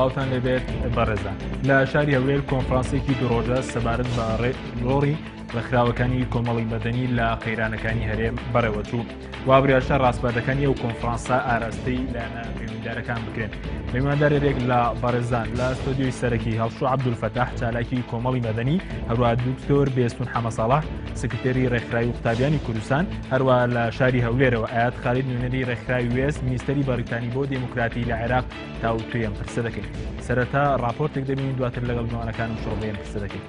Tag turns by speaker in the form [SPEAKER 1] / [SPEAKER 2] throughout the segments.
[SPEAKER 1] سڵاوتان لێبێت بەڕێزان. لە شاری هەولێر کۆنفرانسێکی دوو ڕۆژە سەبارەت بە ڕۆڵی ڕێکخراوەکانی کۆمەڵی مەدەنی لە قەیرانەکانی هەرێم بەڕێوەچوو. وا بڕیارشە ڕاسپاردەکانی ئەو کۆنفرانسە ئاراستەی لایەنە پەیوەندیدارەکان بکرێن. میواندارێک لە بەڕێزان لە ستۆدیۆی سەرەکی هەڵشو عەبدولفەتاح چالاکی کۆمەڵی مەدەنی، هەروە دکتۆر بێستون حەمەساڵح سکرتێری ڕێکخراوی قوتابیانی کوردستان، هەروە لە شاری هەولێرەوە ئایات خالید نوێنەری ڕێکخراوی وێست مینیستەری بەڕیتانی بۆ دێموکراتی لە عێراق تاوتوێی ئەم پرسە دەکەین. سەرەتا ڕاپۆرتێک دەبینین دواتر لەگەڵ میوانەکانم شڕۆڤەی ئەم پرسە دەکەین.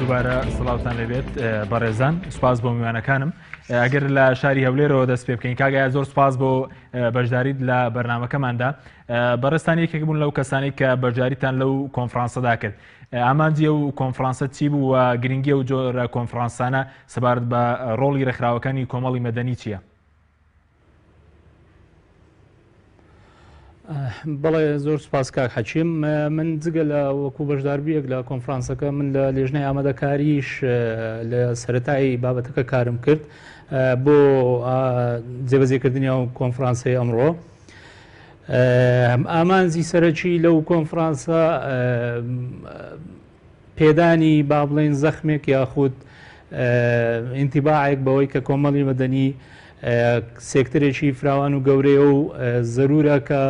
[SPEAKER 1] دووبارە سڵاوتان لێبێت بەڕێزان سوپاس بۆ میوانەکانم ئەگەر لە شاری هەولێرەوە دەست پێ بکەین کاگە زۆر سوپاس بۆ بەشداریت لە بەرنمەکەماندا بەڕێزتان یەکێک بوون لەو کەسانەی کە بەشداریتان لەو کۆنفرانسەدا کرد. ئامانجی ئەو کۆنفرانسە چی بوو و گرنگی ئەو جۆرە کۆنفرانسانە سەبارەت بە ڕۆڵی ڕێکخراوەکانی کۆمەڵی مەدەنی چییە؟
[SPEAKER 2] بەڵێ زۆر سپاس کاک حەکیم من جگە لە وەکو بەشداربوویەک لە کۆنفرانسەکە من لە لێژنەی ئامادەکاریش لە سەرەتای بابەتەکە کارم کرد بۆ جێبەجێکردنی ئەو کۆنفرانسەی ئەمڕۆ. ئامانجی سەرەکی لەو کۆنفرانسە پێدانی با بڵێین زەخمێک یاخود ئینتیباعێک بەوەی کە کۆمەڵی مەدەنی سێکتەرێکی فراوان و گەورەیە و زەرورە کە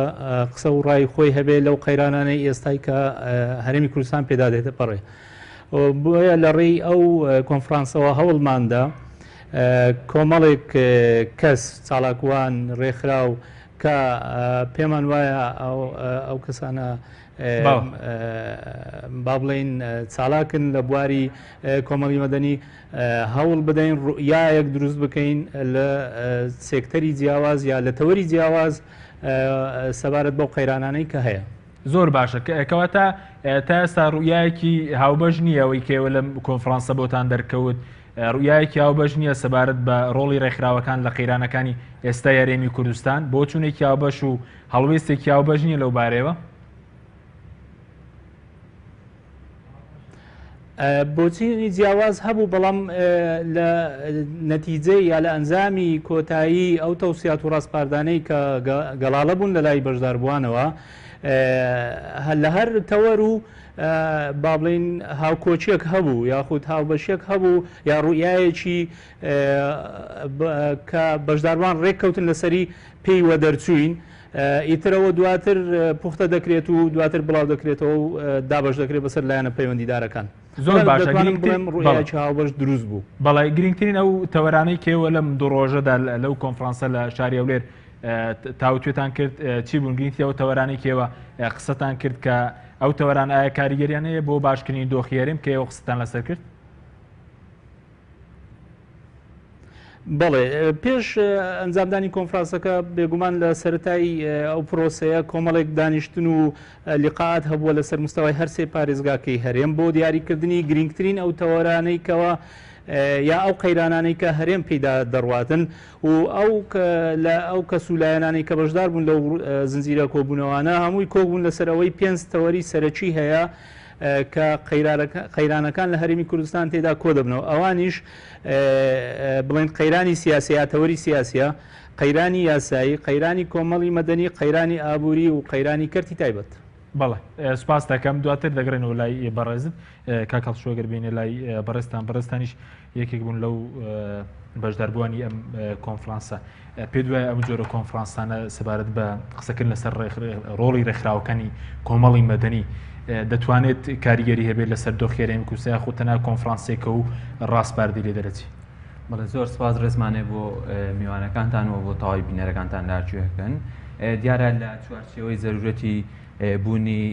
[SPEAKER 2] قسە و ڕای خۆی هەبێ لەو قەیرانانەی ئێستای کە هەرێمی کوردستان پێدا دێتە پەڕێ بۆیە لە ڕێی ئەو کۆنفرانسەوە هەوڵماندا کۆمەڵێک کەس چالاکوان ڕێکخراو کە پێمان وایە ئەو کەسانە با بڵێین چالاکن لە بواری کۆمەڵی مەدەنی هەوڵ بدەین ڕوئیایەک دروست بکەین لە سێکتەری جیاواز یا لە تەوەری جیاواز سەبارەت بەو قەیرانانەی کە هەیە.
[SPEAKER 1] زۆر باشە کەواتە تا ئێستا ڕوئیایەکی هاوبەش نییە ئەوەی کە ئێوە لەم کۆنفرانسە بۆتان دەرکەوت ڕوئیایەکی هاوبەش نییە سەبارەت بە ڕۆڵی ڕێکخراوەکان لە قەیرانەکانی ئێستای هەرێمی کوردستان بۆچوونێکی هاوبەش و هەڵوێستێکی هاوبەش نییە لەو بارەیەوە؟
[SPEAKER 2] بۆچینی جیاواز هەبوو بەڵام لە نەتیجەی یا لە ئەنجامی کۆتایی ئەو تەوسیات و ڕاسپاردانەی کە گەڵاڵە بوون لە لای بەشداربووانەوە لە هەر تەوەر و با بڵین هاوکۆچیەک هەبوو یاخود هاوبەشیەک هەبوو یا ڕوئیایەکی کە بەشداروان ڕێککەوتن لەسەری پێی وەدەرچووین ئیتر ئەوە دواتر پوختە دەکرێت و دواتر بڵاو دەکرێتەوە و دابەش دەکرێت بەسەر لایەنە پەیوەندیدارەکان.
[SPEAKER 1] زۆر باشە
[SPEAKER 2] دەتوانم بڵێم ڕوئیایەکی هاوبەش دروست بوو.
[SPEAKER 1] بەڵێ گرنگترین ئەو تەوەرانەی کە ئێوە لەم دوو ڕۆژەدا لەو کۆنفرانسە لە شاری هەولێر تاوتوێتان کرد چی بوون؟ گرنگترین ئەو تەوەرانەی کە ئێوە قسەتان کرد کە ئەو تەوەران ئایا کاریگەریان هەیە بۆ باشکردنی دۆخی هەرێم کە ئێوە قسەتان لەسەر کرد؟
[SPEAKER 2] بەڵێ پێش ئەنجامدانی کۆنفرانسەکە بێگومان لە سەرەتای ئەو پرۆسەیە کۆمەڵێک دانیشتن و لقاءات هەبووە لەسەر مستەوای هەرسێ پارێزگاکەی هەرێم بۆ دیاریکردنی گرنگترین ئەو تەوەرانەی کەوا. یا ئەو قەیرانانەی کە هەرێم پێیدا دەڕواتن و ئەو لە ئەو کەس و لایەنانەی کە بەشدار بوون لەو زنجیرە کۆبوونەوانە هەمووی کۆک بوون لەسەر ئەوەی پێنج تەوەری سەرەکی هەیە کە قەیرانەکان لە هەرێمی کوردستان تێدا کۆ دەبنەوە ئەوانیش بڵێن قەیرانی سیاسی یا تەوەری سیاسیە قەیرانی یاسایی قەیرانی کۆمەڵی مەدەنی قەیرانی ئابووری و قەیرانی کەرتی تایبەت.
[SPEAKER 1] بەڵێ سوپاست دەکەم دواتر دەگەڕێنەوە لای بەڕێزت کاک هەڵشۆ گەر بینە لای بەڕێزتان بەڕێزتانیش یەکێک بوون لەو بەشداربووانی ئەم کۆنفرانسە پێ دوای ئەم جۆرە کۆنفرانسانە سەبارەت بە قسەکردن لەسەر ڕۆڵی ڕێکخراوەکانی کۆمەڵی مەدەنی دەتوانێت کاریگەری هەبێت لەسەر دۆخی هەرێمی کوردستان یاخود تەنها کۆنفرانسێکە و ڕاسپاردی لێ دەرەچی؟
[SPEAKER 3] بەڵێ زۆر سپاس ڕێزمانێ بۆ میوانەکانتان و بۆ تەواوی بینەرەکانتان لە هەرکوێکن دیارە لە چوارچێوەی زەرورەتی بوونی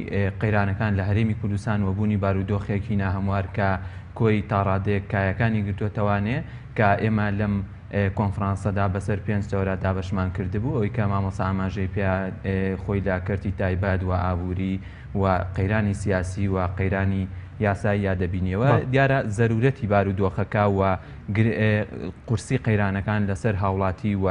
[SPEAKER 3] قەیرانەکان لە هەرێمی کوردستان و بوونی بارودۆخێکی ناهەموار کە کۆی تاڕادەیەک کایەکانی گرتووەتەوانێ کە ئێمە لەم کۆنفرانسەدا بەسەر پێنج تەوەرا دابەشمان کردبوو ئەوی کە مامۆستا ئاماژەی پێ خۆی لە کەرتی تایبەت و ئابووری و قەیرانی سیاسی و قەیرانی یاسایی یا دەبینیەوە دیارە زەرورەتی بارودۆخەکە و قورسی قەیرانەکان لەسەر هاوڵاتی و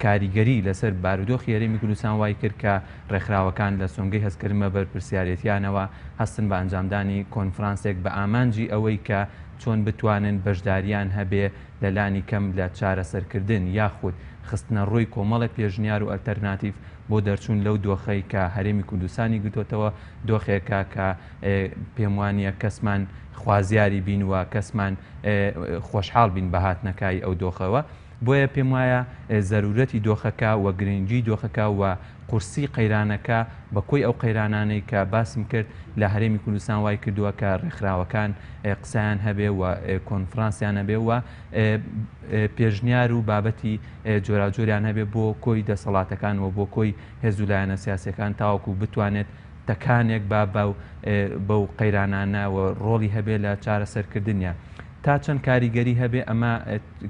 [SPEAKER 3] کاریگەری لەسەر بارودۆخی هەرێمی کوردستان وای کرد کە ڕێکخراوەکان لە سۆنگەی هەستکردن بە بەرپرسیارێتیانەوە هەستن بە ئەنجامدانی کۆنفرانسێک بە ئامانجی ئەوەی کە چۆن بتوانن بەشداریان هەبێ لە لانی کەم لە چارەسەرکردن یاخود خستنەڕووی کۆمەڵێک پێشنیار و ئەلتەرناتیڤ بۆ دەرچوون لەو دۆخەی کە هەرێمی کوردستانی گرتۆتەوە، دۆخێکە کە پێموانییە کەسمان خوازیاری بین و کەسمان خۆشحاڵ بین بە هاتنەکای ئەو دۆخەوە. بۆیە پێموایە زەرورەتی دۆخەکە و گرنگی دۆخەکە و قورسی قەیرانەکە بە کۆی ئەو قەیرانانەی کە باسم کرد لە هەرێمی کوردستان وای کردووە کە ڕێکخراوەکان قسەیان هەبێ و کۆنفرانسیان هەبێ و پێشنیار و بابەتی جۆراوجۆریان هەبێ بۆ کۆی دەسەڵاتەکان و بۆ کۆی هێز و لایەنە سیاسیەکان تاوەکو بتوانێت تەکانێک با بەو قەیرانانە و ڕۆڵی هەبێ لە چارەسەرکردنیان. تا چەند کاریگەری هەبێ ئەمە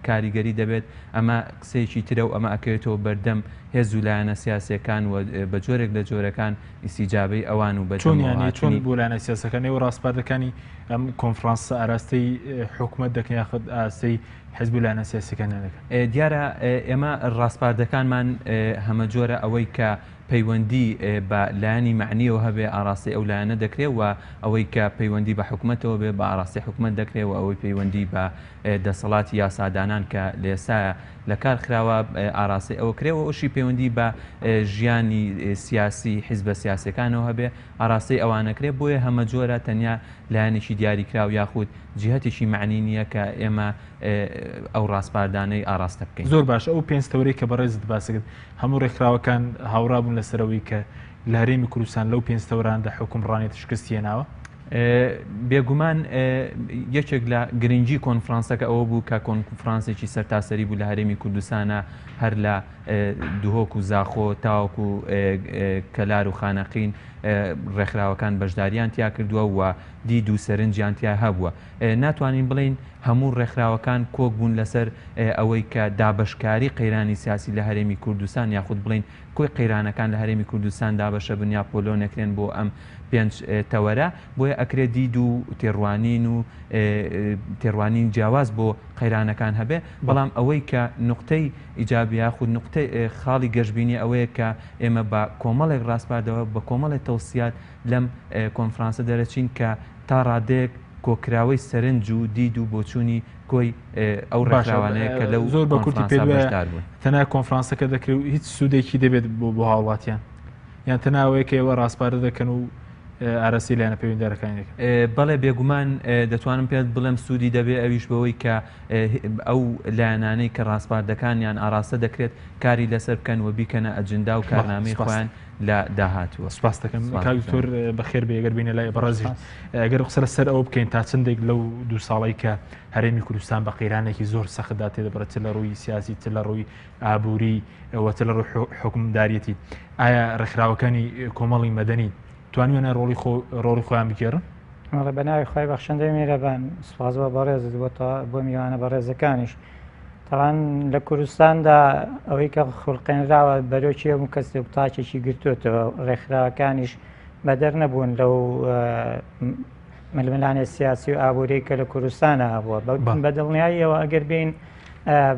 [SPEAKER 3] کاریگەری دەبێت، ئەمە قسەیەکی ترە و ئەمە ئەکەوێتەوە بەردەم هێز و لایەنە سیاسیەکان و بە جۆرێک لە جۆرەکان ئیستیجابەی ئەوان و
[SPEAKER 1] چۆن یانی چۆن بۆ لایەنە سیاسەکان ئێوە ڕاسپاردەکانی ئەم کۆنفرانسە ئاراستەی حکومەت دەکەن یاخود ئاراستەی حزب و لایەنە سیاسیەکانیان دەکەن؟
[SPEAKER 3] دیارە ئێمە ڕاسپاردەکانمان هەمەجۆرە ئەوەی کە پەیوەندی بە لایەنی مەعنیەوە هەبێ ئاراستەی ئەو لایەنە دەکرێ و ئەوەی کە پەیوەندی بە حکومەتەوە بێ بە ئاراستەی حکومەت دەکرێ و ئەوەی پەیوەندی بە دەسەڵاتی یاسادانان کە لە ئێستایا لە کار خراوە ئاراستەی ئەوە کرێ و ئەوشی پەیوەندی بە ژیانی سیاسی حیزبە سیاسیەکانەوە هەبێ ئاراستەی ئەوانە کرێ بۆیە هەمەجۆرە تەنیا لایەنێکی دیاریکراو یاخود جیهەتێکی مەعنی نییە کە ئێمە ئەو ڕاسپاردانەی ئاراستە بکەین.
[SPEAKER 1] زۆر باشە ئەو پێنج تەوەرەی کە بەڕێزت باست کرد هەموو ڕێکخراوەکان هاوڕا بوون لەسەر ئەوەی کە لە هەرێمی کوردستان لەو پێنج تەوەراندا حوکمڕانیت شکستی هێناوە؟
[SPEAKER 3] بێگومان یەکێک لە گرنگی کۆنفرانسەکە ئەوە بوو کە کۆنفرانسێکی سەرتاسەری بوو لە هەرێمی کوردستانە هەر لە دهۆک و زاخۆ تاوەکو کەلار و خانەقین ڕێکخراوەکان بەشداریان تیا کردووە و دید و سەرنجیان تیا هەبووە. ناتوانین بڵێین هەموو ڕێکخراوەکان کۆک بوون لەسەر ئەوەی کە دابەشکاری قەیرانی سیاسی لە هەرێمی کوردستان یاخود بڵێین کۆی قەیرانەکان لە هەرێمی کوردستان دابەشە بن یا پۆلۆ نەکرێن بۆ ئەم پێنج تەوەرە بۆیە ئەکرێ دید و تێڕوانین و تێڕوانین جیاواز بۆ قەیرانەکان هەبێ بەڵام ئەوەی کە نوقتەی ئیجابی یاخود نوقتەی خاڵی گەشبینی ئەوەیە کە ئێمە بە کۆمەڵێک ڕاسپاردەوە بە کۆمەڵێک تەوسیات لەم کۆنفرانسە دەرەچین کە تا ڕادەیەک کۆکراوەی سەرنج و دید و بۆچوونی کۆی ئەو ڕێکخراوانەیە کە لەو
[SPEAKER 1] زۆر بە کورتی
[SPEAKER 3] کۆنفرانسە
[SPEAKER 1] پێت وایە
[SPEAKER 3] بەشدار بوون.
[SPEAKER 1] تەنها کۆنفرانسەکە دەکرێت و هیچ سوودێکی دەبێت بۆ بۆ هاوڵاتیان یان تەنها ئەوەیە کە ئێوە ڕاسپاردە دەکەن و ئاراستەی لایەنە پەیوەندیدارەکانی دەکەن؟
[SPEAKER 3] بەڵێ بێگومان دەتوانم پێت بڵێم سوودی دەبێت ئەویش بەوەی کە ئەو لایەنانەی کە ڕاسپاردەکانیان ئاراستە دەکرێت کاری لەسەر بکەن و بیکەنە ئەجندا و کارنامەی خۆیان لە داهاتووە.
[SPEAKER 1] سپاس دەکەم کاک دکتۆر بەخێر بێ گەر بینە لای بەڕێزیش ئەگەر قسە لەسەر ئەوە بکەین تا چەندێک لەو دوو ساڵەی کە هەرێمی کوردستان بە قەیرانێکی زۆر سەختدا تێدەبڕێت چ لە ڕووی سیاسی چ لە ڕووی ئابووری و چ لە ڕووی حکومداریەتی ئایا ڕێکخراوەکانی کۆمەڵی مەدەنی توانیویانە ڕۆڵی خۆ ڕۆڵی خۆیان بگێڕن؟
[SPEAKER 4] بەڵێ بە ناوی خوای بەخشندەی میرەبان سپاس بۆ بەڕێزت بۆ بۆ میوانە بەڕێزەکانیش تاوان لە کوردستاندا ئەوەی کە خولقێنراوە بەرۆکی هەموو کەسێک و تاکێکی گرتوێتەوە ڕێکخراوەکانیش بەدەر نەبوون لەو ململانێ سیاسی و ئابووری کە لە کوردستانە هەبووە. بە دڵنیاییەوە ئەگەر بین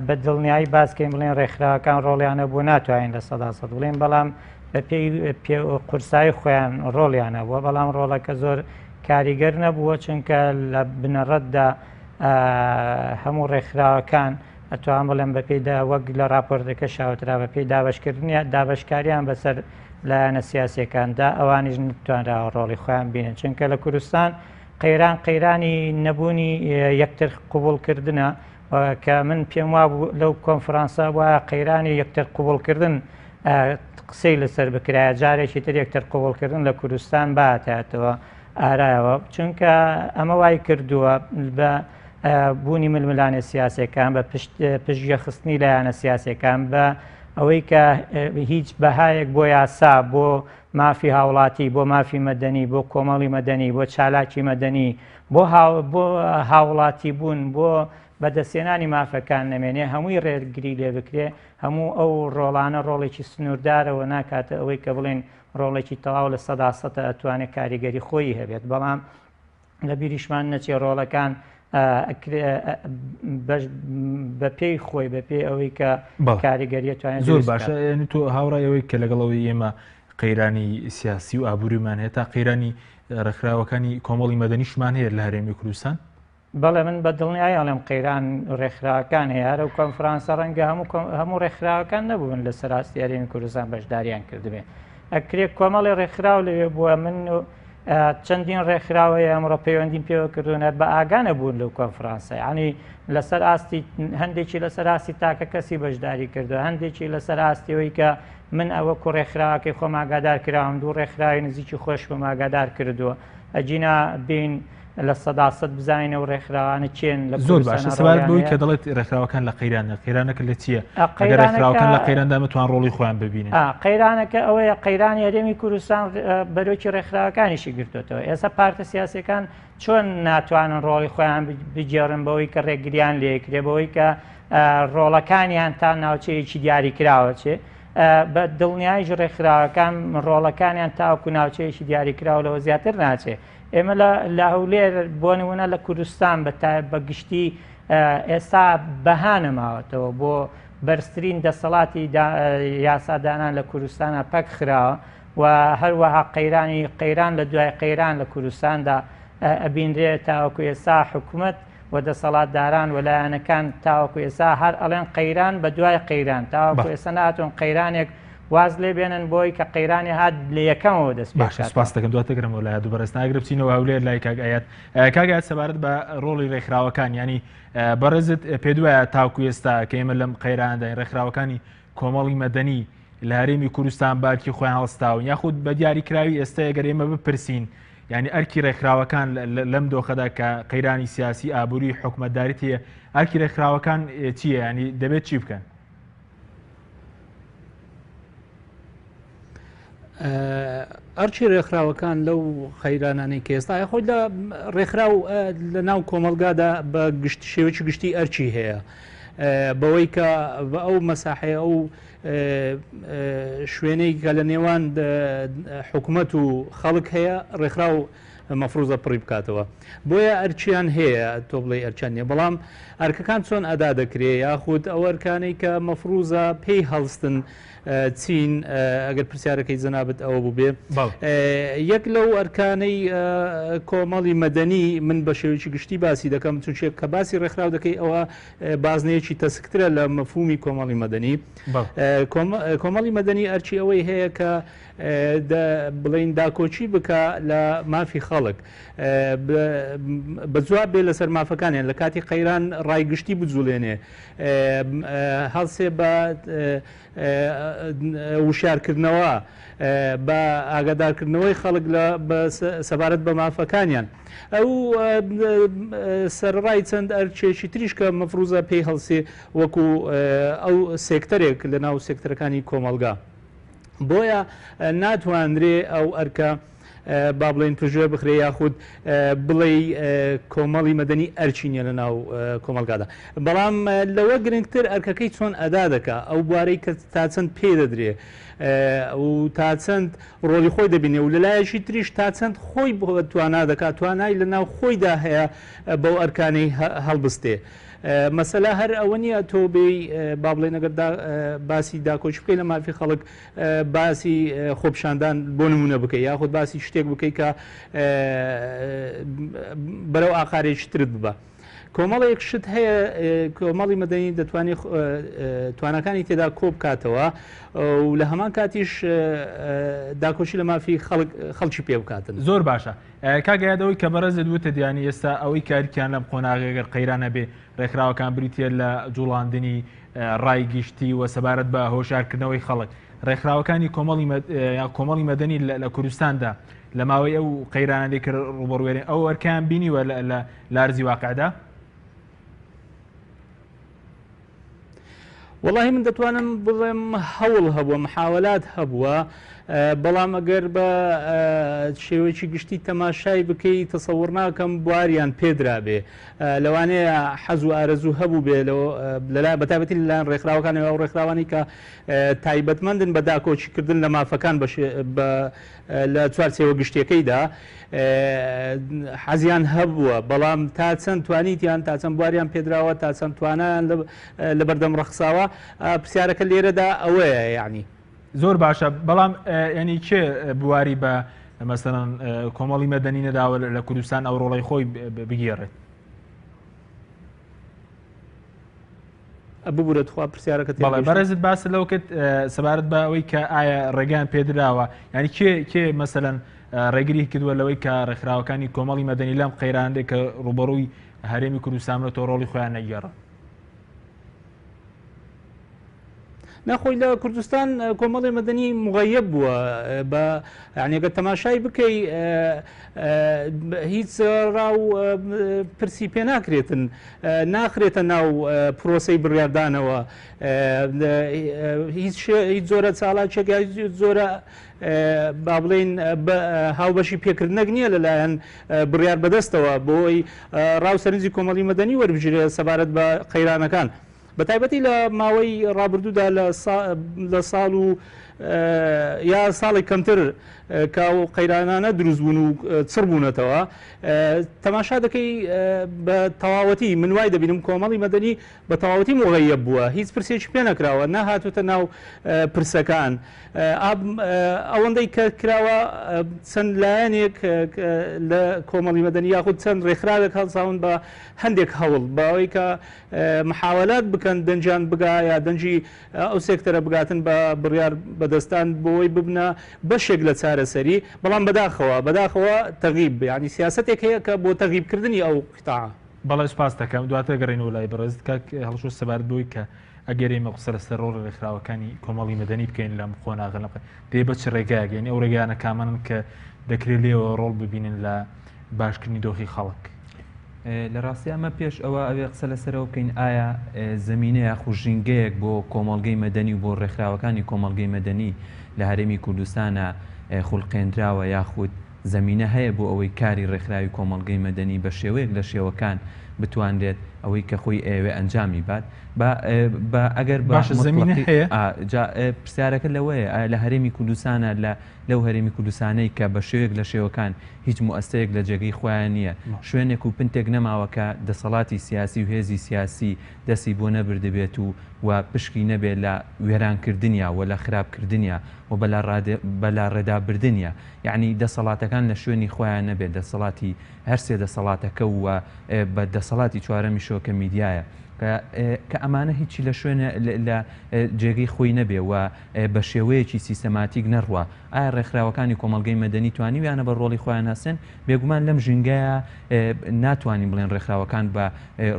[SPEAKER 4] بە دڵنیایی باسکەین بڵێن ڕێکخراوەکان ڕۆڵیان هەبووە ناتوانین 100% بڵێن، بەڵام بە پێی قورسایی خۆیان ڕۆڵیان هەبووە، بەڵام ڕۆڵەکە زۆر کاریگەر نەبووە، چونکە لە بنەڕەتدا هەموو ڕێکخراوەکان ئەتوان بڵێم بە پێی وەک لە راپۆرتەکە شاوترا بە پێی دابشکردنیان دابشکاریان بەسەر لایەنە سیاسیەکاندا ئەوانیش نتوانراوە ڕۆڵی خۆیان بینن، چونکە لە کوردستان قەیران قەیرانی نەبوونی یەکتر قوبولکردنە کە من پێم وابوو لەو کۆنفرانسە وایە قەیرانی یەکتر قوبولکردن قسەی لەسەر بکرایە، جارێکی تر یەکتر قوبولکردن لە کوردستان باتاتەوە ئارایەوە، چونکە ئەمە وای کردووە بە بوونی ململانێ سیاسەکان، بە پشتگوێخستنی لایەنە سیاسەکان، بە ئەوەی کە هیچ بەهایەک بۆ یاسا، بۆ مافی هاوڵاتی، بۆ مافی مەدەنی، بۆ کۆمەڵی مەدەنی، بۆ چالاکی مەدەنی، بۆ هاوڵاتی بوون، بۆ بەدەستهێنانی مافەکان نەمێنێ، هەمووی ڕێگری لێ بکرێ، هەموو ئەو ڕۆڵانە ڕۆڵێکی سنووردارەوە ناکاتە ئەوەی کە بڵێن ڕۆڵێکی تەواو 100% ئەتوانێت کاریگەری خۆی هەبێت. بەڵام لە بیریشمان نەچێ ڕۆڵەکان بە پێی خۆی، بە پێی ئەوەی کە کاریگەریە توانێت.
[SPEAKER 1] زۆر باشە، یعنی تۆ هاوڕای ئەوەی کە لەگەڵ ئەوەی ئێمە قەیرانی سیاسی و ئابووریمان هەیە تا قەیرانی ڕێکخراوەکانی کۆمەڵی مەدەنیشمان هەیە لە هەرێمی کوردستان؟
[SPEAKER 4] بەڵێ، من بە دڵنیایی ئەڵێم قەیران ڕێکخراوەکان هەیە. هەر ئەو کۆنفرانسە ڕەنگە هەموو ڕێکخراوەکان نەبوون لە سەراستی هەرێمی کوردستان بەشداریان کردبێ، ئەکرێ کۆمەڵی ڕێکخراو لەوێ بووە. من چەندین ڕێکخراو هەیە ئەمڕۆ پەیوەندیم پێوە کردوون هەر بە ئاگا نەبوون لەو کۆنفرانسە، یعنی لەسەر ئاستی هەندێکی لەسەر ئاستی تاکە کەسی بەشداری کردو، هەندێکی لەسەر ئاستیەوەی کە من ئەوە کو ڕێکخراوەکەی خۆم ئاگادار کراوم، دوو ڕێکخراوی نزیکی خۆشمم ئاگادار کردووە. ئەگینا بین 100% بزانین ئەو ڕێکخراوانە کێن لە
[SPEAKER 1] زۆر باشە. سەبارەت بەوەی کە دەڵێت ڕێکخراوەکان لە قەیرانە، قەیرانەکە لە چییە؟ ئەگەر ڕێکخراوەکان لە قەیراندا بتوان ڕۆڵی خۆیان ببینن.
[SPEAKER 4] قەیرانەکە ئەوەیە قەیرانی هەرێمی کوردستان بەرۆکی ڕێکخراوەکانیشی گرتوێتەوە. ئێستا پارتە سیاسەکان چۆن ناتوانن ڕۆڵی خۆیان بگێڕن بەوەی کە ڕێگریان لێکرێ، بەوەی کە ڕۆڵەکانیان تا ناوچەیەکی دیاریکراوە چێ، بە دڵنیایش ڕێکخراوەکان ڕۆڵەکانیان تاوەکو ناوچەیەکی دیاریکراوە لەوە زیاتر ناچێ. ئێمە لە هەولێر بۆ نمونە، لە کوردستان بە گشتی ئێستا بەها نەماوەتەوە بۆ بەرزترین دەسەڵاتی یاسادانان لە کوردستانە پەک خراوە و هەروەها قەیرانی قەیران لە دوای قەیران لە کوردستاندا ئەبینرێ. تاوەکو ئێستا حکومت و دەسەڵاتداران و لایەنەکان تاوەکو ئێستا هەر ئەڵێن قەیران بە دوای قەیران، تاوەکو ئێستا ناتون قەیرانێک واز لێ بێنن بۆی کە قەیرانی هات لە یەکەمەوە دەست پێ
[SPEAKER 1] باشە، سپاس دەکەم. دواتر گەرمەوە لای دوو بەڕێز ناگرە بچینەوە هەولێر لای کاک ئاەت. کاک ئاەت، سەبارەت بە ڕۆڵی ڕێکخراوەکان، ینی بەڕێزت پێ دوایە تاکو ئێستا کە ئێمە لەم قەیراندا ڕێکخراوەکانی کۆمەڵی مەدەنی لە هەرێمی کوردستان بارکی خۆیان هەڵستاون، یاخود بە دیاریکراوی ئێستا ئەگەر ئێمە بپرسین یعنی ئەرکی ڕێکخراوەکان لەم دۆخەدا کە قەیرانی سیاسی ئابووری حکومەتداری هەیە، ئەرکی ڕێکخراوەکان چییە؟ ینی دەبێت چی بکەن؟
[SPEAKER 2] ئەرچی ڕێکخراوەکان لەو خەیرانانەی کە ئێستا خۆی لە ڕێکخراو لە ناو کۆمەلگادا بە گشت شێوەی گشتی ئەرچی هەیە، بەوەی کە بە ئەو مەساحەیە، ئەو شوێنەی کە لە نێوان حکوومەت و خەڵک هەیە، ڕێکخراو مەفروزە پڕی بکاتەوە. بۆیە ئەرچیان هەیە، تۆ بڵێ ئەرچان نیە، بەڵام ئەرکەکان چۆن ئەدا دەکرێ یاخود ئەو ئەرکانەی کە مەفروزە پێی هەڵستن چین؟ ئەگەر پرسیارەکەی جەنابت ئەوە بوو بێ، یەک لەو ئەرکانەی کۆمەڵی مەدەنی، من بە شێوەیەکی گشتی باسی دەکەم چونچێک کە باسی ڕێکخراو دەکەی ئەوە بازنەیەکی تەسکترە لە مەفهومی کۆمەڵی مەدەنی. کۆمەڵی مەدەنی ئەرچی ئەوەی هەیە کە بڵین داکۆکی بکە لە مافی خەڵک، بە جواب بێ لەسەر مافەکانیان، لە کاتی قەیران ڕای گشتی بجوڵێنێ، هەڵسێ بە وشارکردنەوە، بە ئاگادارکردنەوەی خەڵک لە سەبارەت بە مافەکانیان. ئەو سەرڕای چەند ئەرچێکی تریش کە مەفروزە پێی هەڵسێ وەکو ئەو سێکتەرێک لە ناو سێکتەرەکانی کۆمەڵگا. بۆیە ناتوانرێ ئەو ئەرکە با بڵێین پشتگوێ بخرێ یاخود بڵێی کۆمەڵی مەدەنی ئەرکی نیە لە ناو کۆمەڵگادا بەڵام لەوە گرنگتر ئەرکەکەی چۆن ئەدا دەکا ئەو بوارەی کە تا چەند پێ دەدرێ و تا چەند ڕۆڵی خۆی دەبینێ و لەلایەکی تریش تا چەند خۆی توانا دەکات توانای لە ناو خۆیدا هەیە بەو ئەرکانەی هەڵبستێ. مەسەلە هەر ئەوە نییە تۆ بێی با بڵێن ئەگەر باسی داکۆکی بکەی لە مافی خەڵک باسی خۆپیشاندان بۆ نمونە بکەی یاخود باسی شتێک بکەی کە بەرەو ئاقارێکی ترت ببە. کۆمەڵێک شت هەیە کۆمەڵی مەدەنی دەتوانێت توانەکانی تێدا کۆ بکاتەوە و لە هەمان کاتیش داکۆشی لە مافی خەڵکی پێ بکاتن.
[SPEAKER 1] زۆر باشە کاک ئەیاد ئەوەی کە بەڕێزت وتت یانی ئێستا ئەوەی کارکیان لەم قۆناغەی گەر قەیران هەبێ ڕێکخراوەکان بریتە لە جوڵاندنی ڕای گشتی و سەبارەت بە هۆشارکردنەوەی خەڵک ڕێکخراوەکانی کۆمەڵی کۆمەڵی مەدەنی لە کوردستاندا لە ماوەی ئەو قەیرانەی کە ڕوبەڕوێنێ ئەو ئەرکیان بینیوە لە لارزی واقعدا؟
[SPEAKER 2] وەڵاهی من دەتوانم بڵێم هەوڵ هەبووە محاولات هەبووە بەڵام ئەگەر بە شێوەیەکی گشتی تەماشای بکەی تەسەوڕ ناکەم بواریان پێدرابێ لەوانەیە حەز و ئارەزوو هەبوو بێ لەلا بەتابەتی لەلایەن ڕێکخراوەکان ئەو ڕێکخراوانی کە تایبەتمەندن بە داکۆکیکردن لە مافەکان بە لە چوارچێوە گشتیەکەیدا حەزیان هەبووە، بەڵام تا چەند توانیتیان، تا چەند بواریان پێدراوە، تا چەند توانایان لە بەردەم ڕەخساوە، پرسیارەکە لێرەدا ئەوەیە یعنی.
[SPEAKER 1] زۆر باشە، بەڵام یعنی کێ بواری بە مەسەلەن کۆمەڵی مەدەنی نەداوە لە کوردستان ئەو ڕۆڵەی خۆی بگێڕێت؟
[SPEAKER 2] ببورە تخوا پرسیارەکە تێ
[SPEAKER 1] بەڵێ بەڕێزت باست لەوە کرد سەبارەت بە ئەوەی کە ئایا ڕێگەیان پێدراوە یعنی کێ کێ مەسەلەن ڕێگری کردووە لەوەی کە ڕێکخراوەکانی کۆمەڵی مەدەنی لەم قەیرانێک کە ڕوبەڕووی هەرێمی کوردستان تۆ ڕۆڵی خۆیان نەگێڕن؟
[SPEAKER 2] ناخۆی لە کوردستان کۆمەڵی مەدەنی مغەیب بووە بە یعنی تەماشای بکەی هیچ ڕا و پرسی پێ ناکرێتن ناخرێتە ناو پرۆسەی بڕیاردانەوە هیچ جۆرە چالاکێک جۆرە با بڵین هاوبەشی پێکردنەک نییە لەلایەن بڕیار بەدەستەوە بۆی ڕاو سەرنجی کۆمەڵی مەدەنی وەربگیرێت سەبارەت بە قەیرانەکان. بە تایبەتی لە ماوەی ڕابردوودا لە ساڵ و یا ساڵێک کەمتر کە ئەو قەیرانانە دروست بوون و چڕ بوونەتەوە تەماشا دەکەی بە تەواوەتی من وای دەبینم کۆمەڵی مەدەنی بە تەواوەتی مغەیەب بووە هیچ پرسێکی پێ نەکراوە نەهاتوتە ناو پرسەکان ئەوەندەی کە کراوە چەند لایەنێک لە کۆمەڵی مەدەنی یاخود چەند ڕێکخراوێک هەڵساون بە هەندێک هەوڵ باوەی کە محاوەلات بکەن دەنگیان بگا یا دەنگی ئەو سێکتەرە بگاتن بە بڕیار بەدەستان بۆی ببنە بەشێک لە چارەسەری بەڵام بەداخەوە بەداخەوە تەغیب یعنی سیاسەتێک هەیە کە بۆ تەغیبکردنی ئەو قیتاعە.
[SPEAKER 1] بەڵێ سوپاست دەکەم دواتر گەڕێینەوە لای بەڕێزت کاک هەڵشۆ سەبارەت بەوەی کە ئەگەر ئێمە قسە لەسەر ڕۆڵی ڕێکخراوەکانی کۆمەڵی مەدەنی بکەین لەم قۆناغە لەم دێ بە چ ڕێگایەک یعنی ئەو ڕێگایانە کامانن کە دەکرێت لێوە ڕۆڵ ببینن لە باشکردنی دۆخی خەڵک؟
[SPEAKER 3] لە ڕاستی ئەمە پێش ئەوە ئەوێ قسە لەسەرەوە بکەین ئایا زەمینە یاخود ژینگەیەک بۆ کۆمەڵگەی مەدەنی و بۆ ڕێکخراوەکانی کۆمەڵگەی مەدەنی لە هەرێمی کوردستانە خولقێنراوە یاخود زەمینە هەیە بۆ ئەوەی کاری ڕێکخراوی کۆمەڵگەی مەدەنی بە شێوەیەک لە شێوەکان بتوانرێت ئەوەی کە خۆی ئەیەوێ ئەنجامی بات با با ئەگەر بە
[SPEAKER 1] باشە زەمینە
[SPEAKER 3] مطلقی
[SPEAKER 1] هەیە؟ ئا
[SPEAKER 3] جا پرسیارەکە لەوەیە ئایا لە هەرێمی کوردستانە لە لەو هەرێمی کوردستانەی کە بە شێوەیەک لە شێوەکان هیچ موئەسسەیەک لە جێگەی خۆیان نییە، شوێنێک و پنتێک نەماوە کە دەسەڵاتی سیاسی و هێزی سیاسی دەستی بۆ نەبردبێت و و پشکی نەبێ لە وێران کردنیا و لە خراپ کردنیا و بە بە لاڕێدا بردنیا یەعنی دەسەڵاتەکان لە شوێنی خۆیان نەبێت دەسەڵاتی هەر سێ دەسەڵاتەکە و بە دەسەڵاتی چوارەمیشەوە کە میدیایە کە کە ئەمانە هیچی لە شوێنە لە جێگەی خۆی نەبێ و بە شێوەیەکی سیستەماتیک نەڕوا، ئایا ڕێکخراوەکانی کۆمەڵگەی مەدەنی توانیویانە بە ڕۆڵی خۆیان هەستێن؟ بێگومان لەم ژینگەیە ناتوانین بڵێن ڕێکخراوەکان بە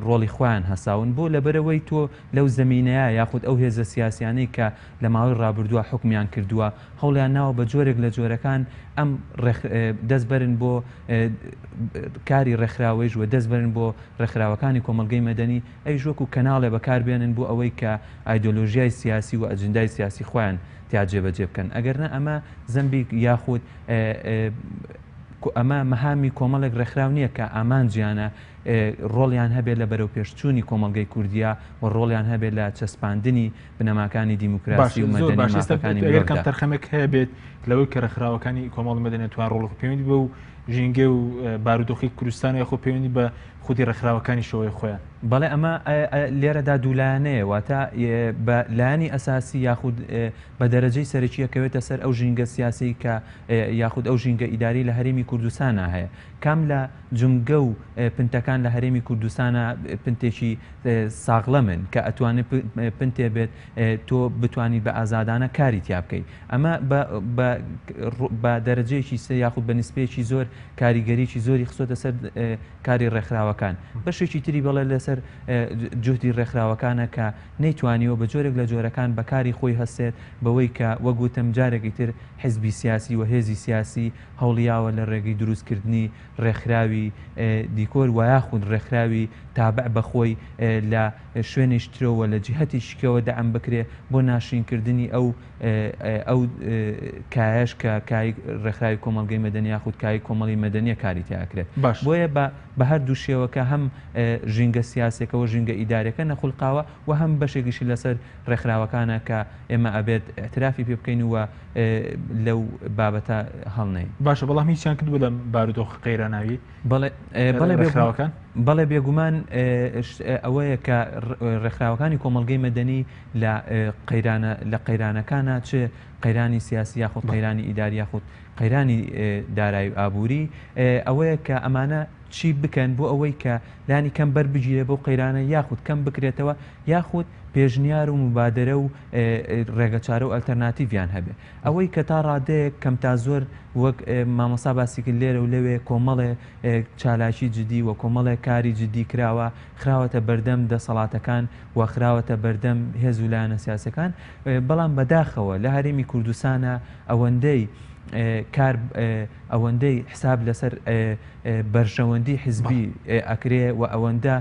[SPEAKER 3] ڕۆڵی خۆیان هەساون، بۆ؟ لەبەرئەوەی تۆ لەو زەمینەیە یاخود ئەو هێزە سیاسیانەی کە لە ماوەی ڕابردووە حوکمیان کردووە هەوڵیان ناوە بە جۆرێک لە جۆرەکان ئەم دەست بەرن بۆ کاری ڕێکخراوەیش و دەست بەرن بۆ ڕێکخراوەکانی کۆمەڵگەی مەدەنی ئەویش وەکو کەناڵێ بەکار بێنن بۆ ئەوەی کە ئایدۆلۆژیای سیاسی و ئەجندای سیاسی خۆیان تیا جێبەجێ بکەن ئەگەر نا ئەمە زەمبی یاخود ئەمە مەهامی کۆمەڵێک ڕێکخراو نییە کە ئامانجیانە ڕۆڵیان هەبێت لە بەرەوپێشچوونی کۆمەڵگەی کوردیا و ڕۆڵیان هەبێت لە چەسپاندنی بنەماکانی دیموکراسی و
[SPEAKER 1] زۆر
[SPEAKER 3] مەدەنی
[SPEAKER 1] باش ئێستا
[SPEAKER 3] مافەکانی
[SPEAKER 1] ئەگەر
[SPEAKER 3] مرۆڤدا.
[SPEAKER 1] کەمتەرخەمێک هەبێت لەوەی کە ڕێکخراوەکانی کۆمەڵی مەدەنی توان ڕۆڵ پەیوەندی بە و ژینگە و بارودۆخی کوردستان یاخۆ پەیوەندی بە خودی ڕێکخراوەکانی شەوەی خۆیان.
[SPEAKER 3] بەڵێ ئەمە لێرەدا دوولایەنەیە واتە بە لایەنی ئەساسی یاخود بە دەرەجەی سەرەکی ئەکەوێتە سەر ئەو ژینگە سیاسی کە یاخود ئەو ژینگە ئیداری لە هەرێمی کوردستانا هەیە کام لە جومگە و پنتەکان لە هەرێمی کوردستانا پنتێکی ساغڵەمن کە ئەتوانێت پنتێ بێت تۆ بتوانیت بە ئازادانە کاری تیا بکەیت ئەمە بە دەرەجەیەکی سێ یاخود بە نسبەیەکی زۆر کاریگەریی زۆری خستۆتە سەر کاری ڕێکخراوەکان بەشێکی تری بەڵێ لەسەر جوهدی ڕێکخراوەکانە کە نەیتوانیوە بە جۆرێک لە جۆرەکان بە کاری خۆی هەستێت بەوەی کە وەک وتم جارێکی تر حزبی سیاسی و هێزی سیاسی هەوڵیاوە لە ڕێگەی دروستکردنی ڕێکخراوی دیکۆر و یاخود ڕێکخراوی تابع بە خۆی لە شوێنیش ترەوە لە جیهەتیکی کەوە دەعم بکرێ بۆ ناشرینکردنی ئەو ئەو کایەش کە کای ڕێکخراوی کۆمەڵگەی مەدەنی یاخود کای کۆمەڵی مەدەنیە کاری تیا ئەکرێت
[SPEAKER 1] باش.
[SPEAKER 3] بۆیە بە بە هەردوو شێوەکە هەم ژینگە سیاسیەکە و ژینگە ئیداریەکە نەخولقاوە و هەم بەشێکیشی لەسەر ڕێکخراوەکانە کە ئێمە ئەبێت ئیعترافی پێ بکەین و لەو بابەتە هەڵنێین.
[SPEAKER 1] باشە بەڵام هیچیان کردووە لەم بارودۆخە قەیراناوی؟
[SPEAKER 3] بەڵێ بەڵێ
[SPEAKER 1] ڕێکخراوەکان؟
[SPEAKER 3] بەڵێ بێگومان ئەوەیە کە ڕێکخراوەکانی کۆمەڵگەی مەدەنی لە قەیرانە لە قەیرانەکانە چ قەیرانی سیاسی یاخود قەیرانی ئیداری یاخود قەیرانی دارایی و ئابووری ئەوەیە کە ئەمانە چی بکەن بۆ ئەوەی کە لانی کەم بەر بگیرێ بەو قەیرانە یاخود کەم بکرێتەوە یاخود پێشنیار و موبادەرە و ڕێگەچارە و ئەلتەرناتیڤیان هەبێ. ئەوەی کە تا ڕادەیەک کەم تا زۆر وەک مامۆستا باسی کرد لێرە و لەوێ کۆمەڵێ چالاکی جدی و کۆمەڵێ کاری جدی کراوە خراوەتە بەردەم دەسەڵاتەکان و خراوەتە بەردەم هێز و لایەنە سیاسەکان بەڵام بەداخەوە لە هەرێمی کوردستانە ئەوەندەی کار ئەوەندەی حساب لەسەر بەرژەوەندی حزبی ئەکرێ و ئەوەندە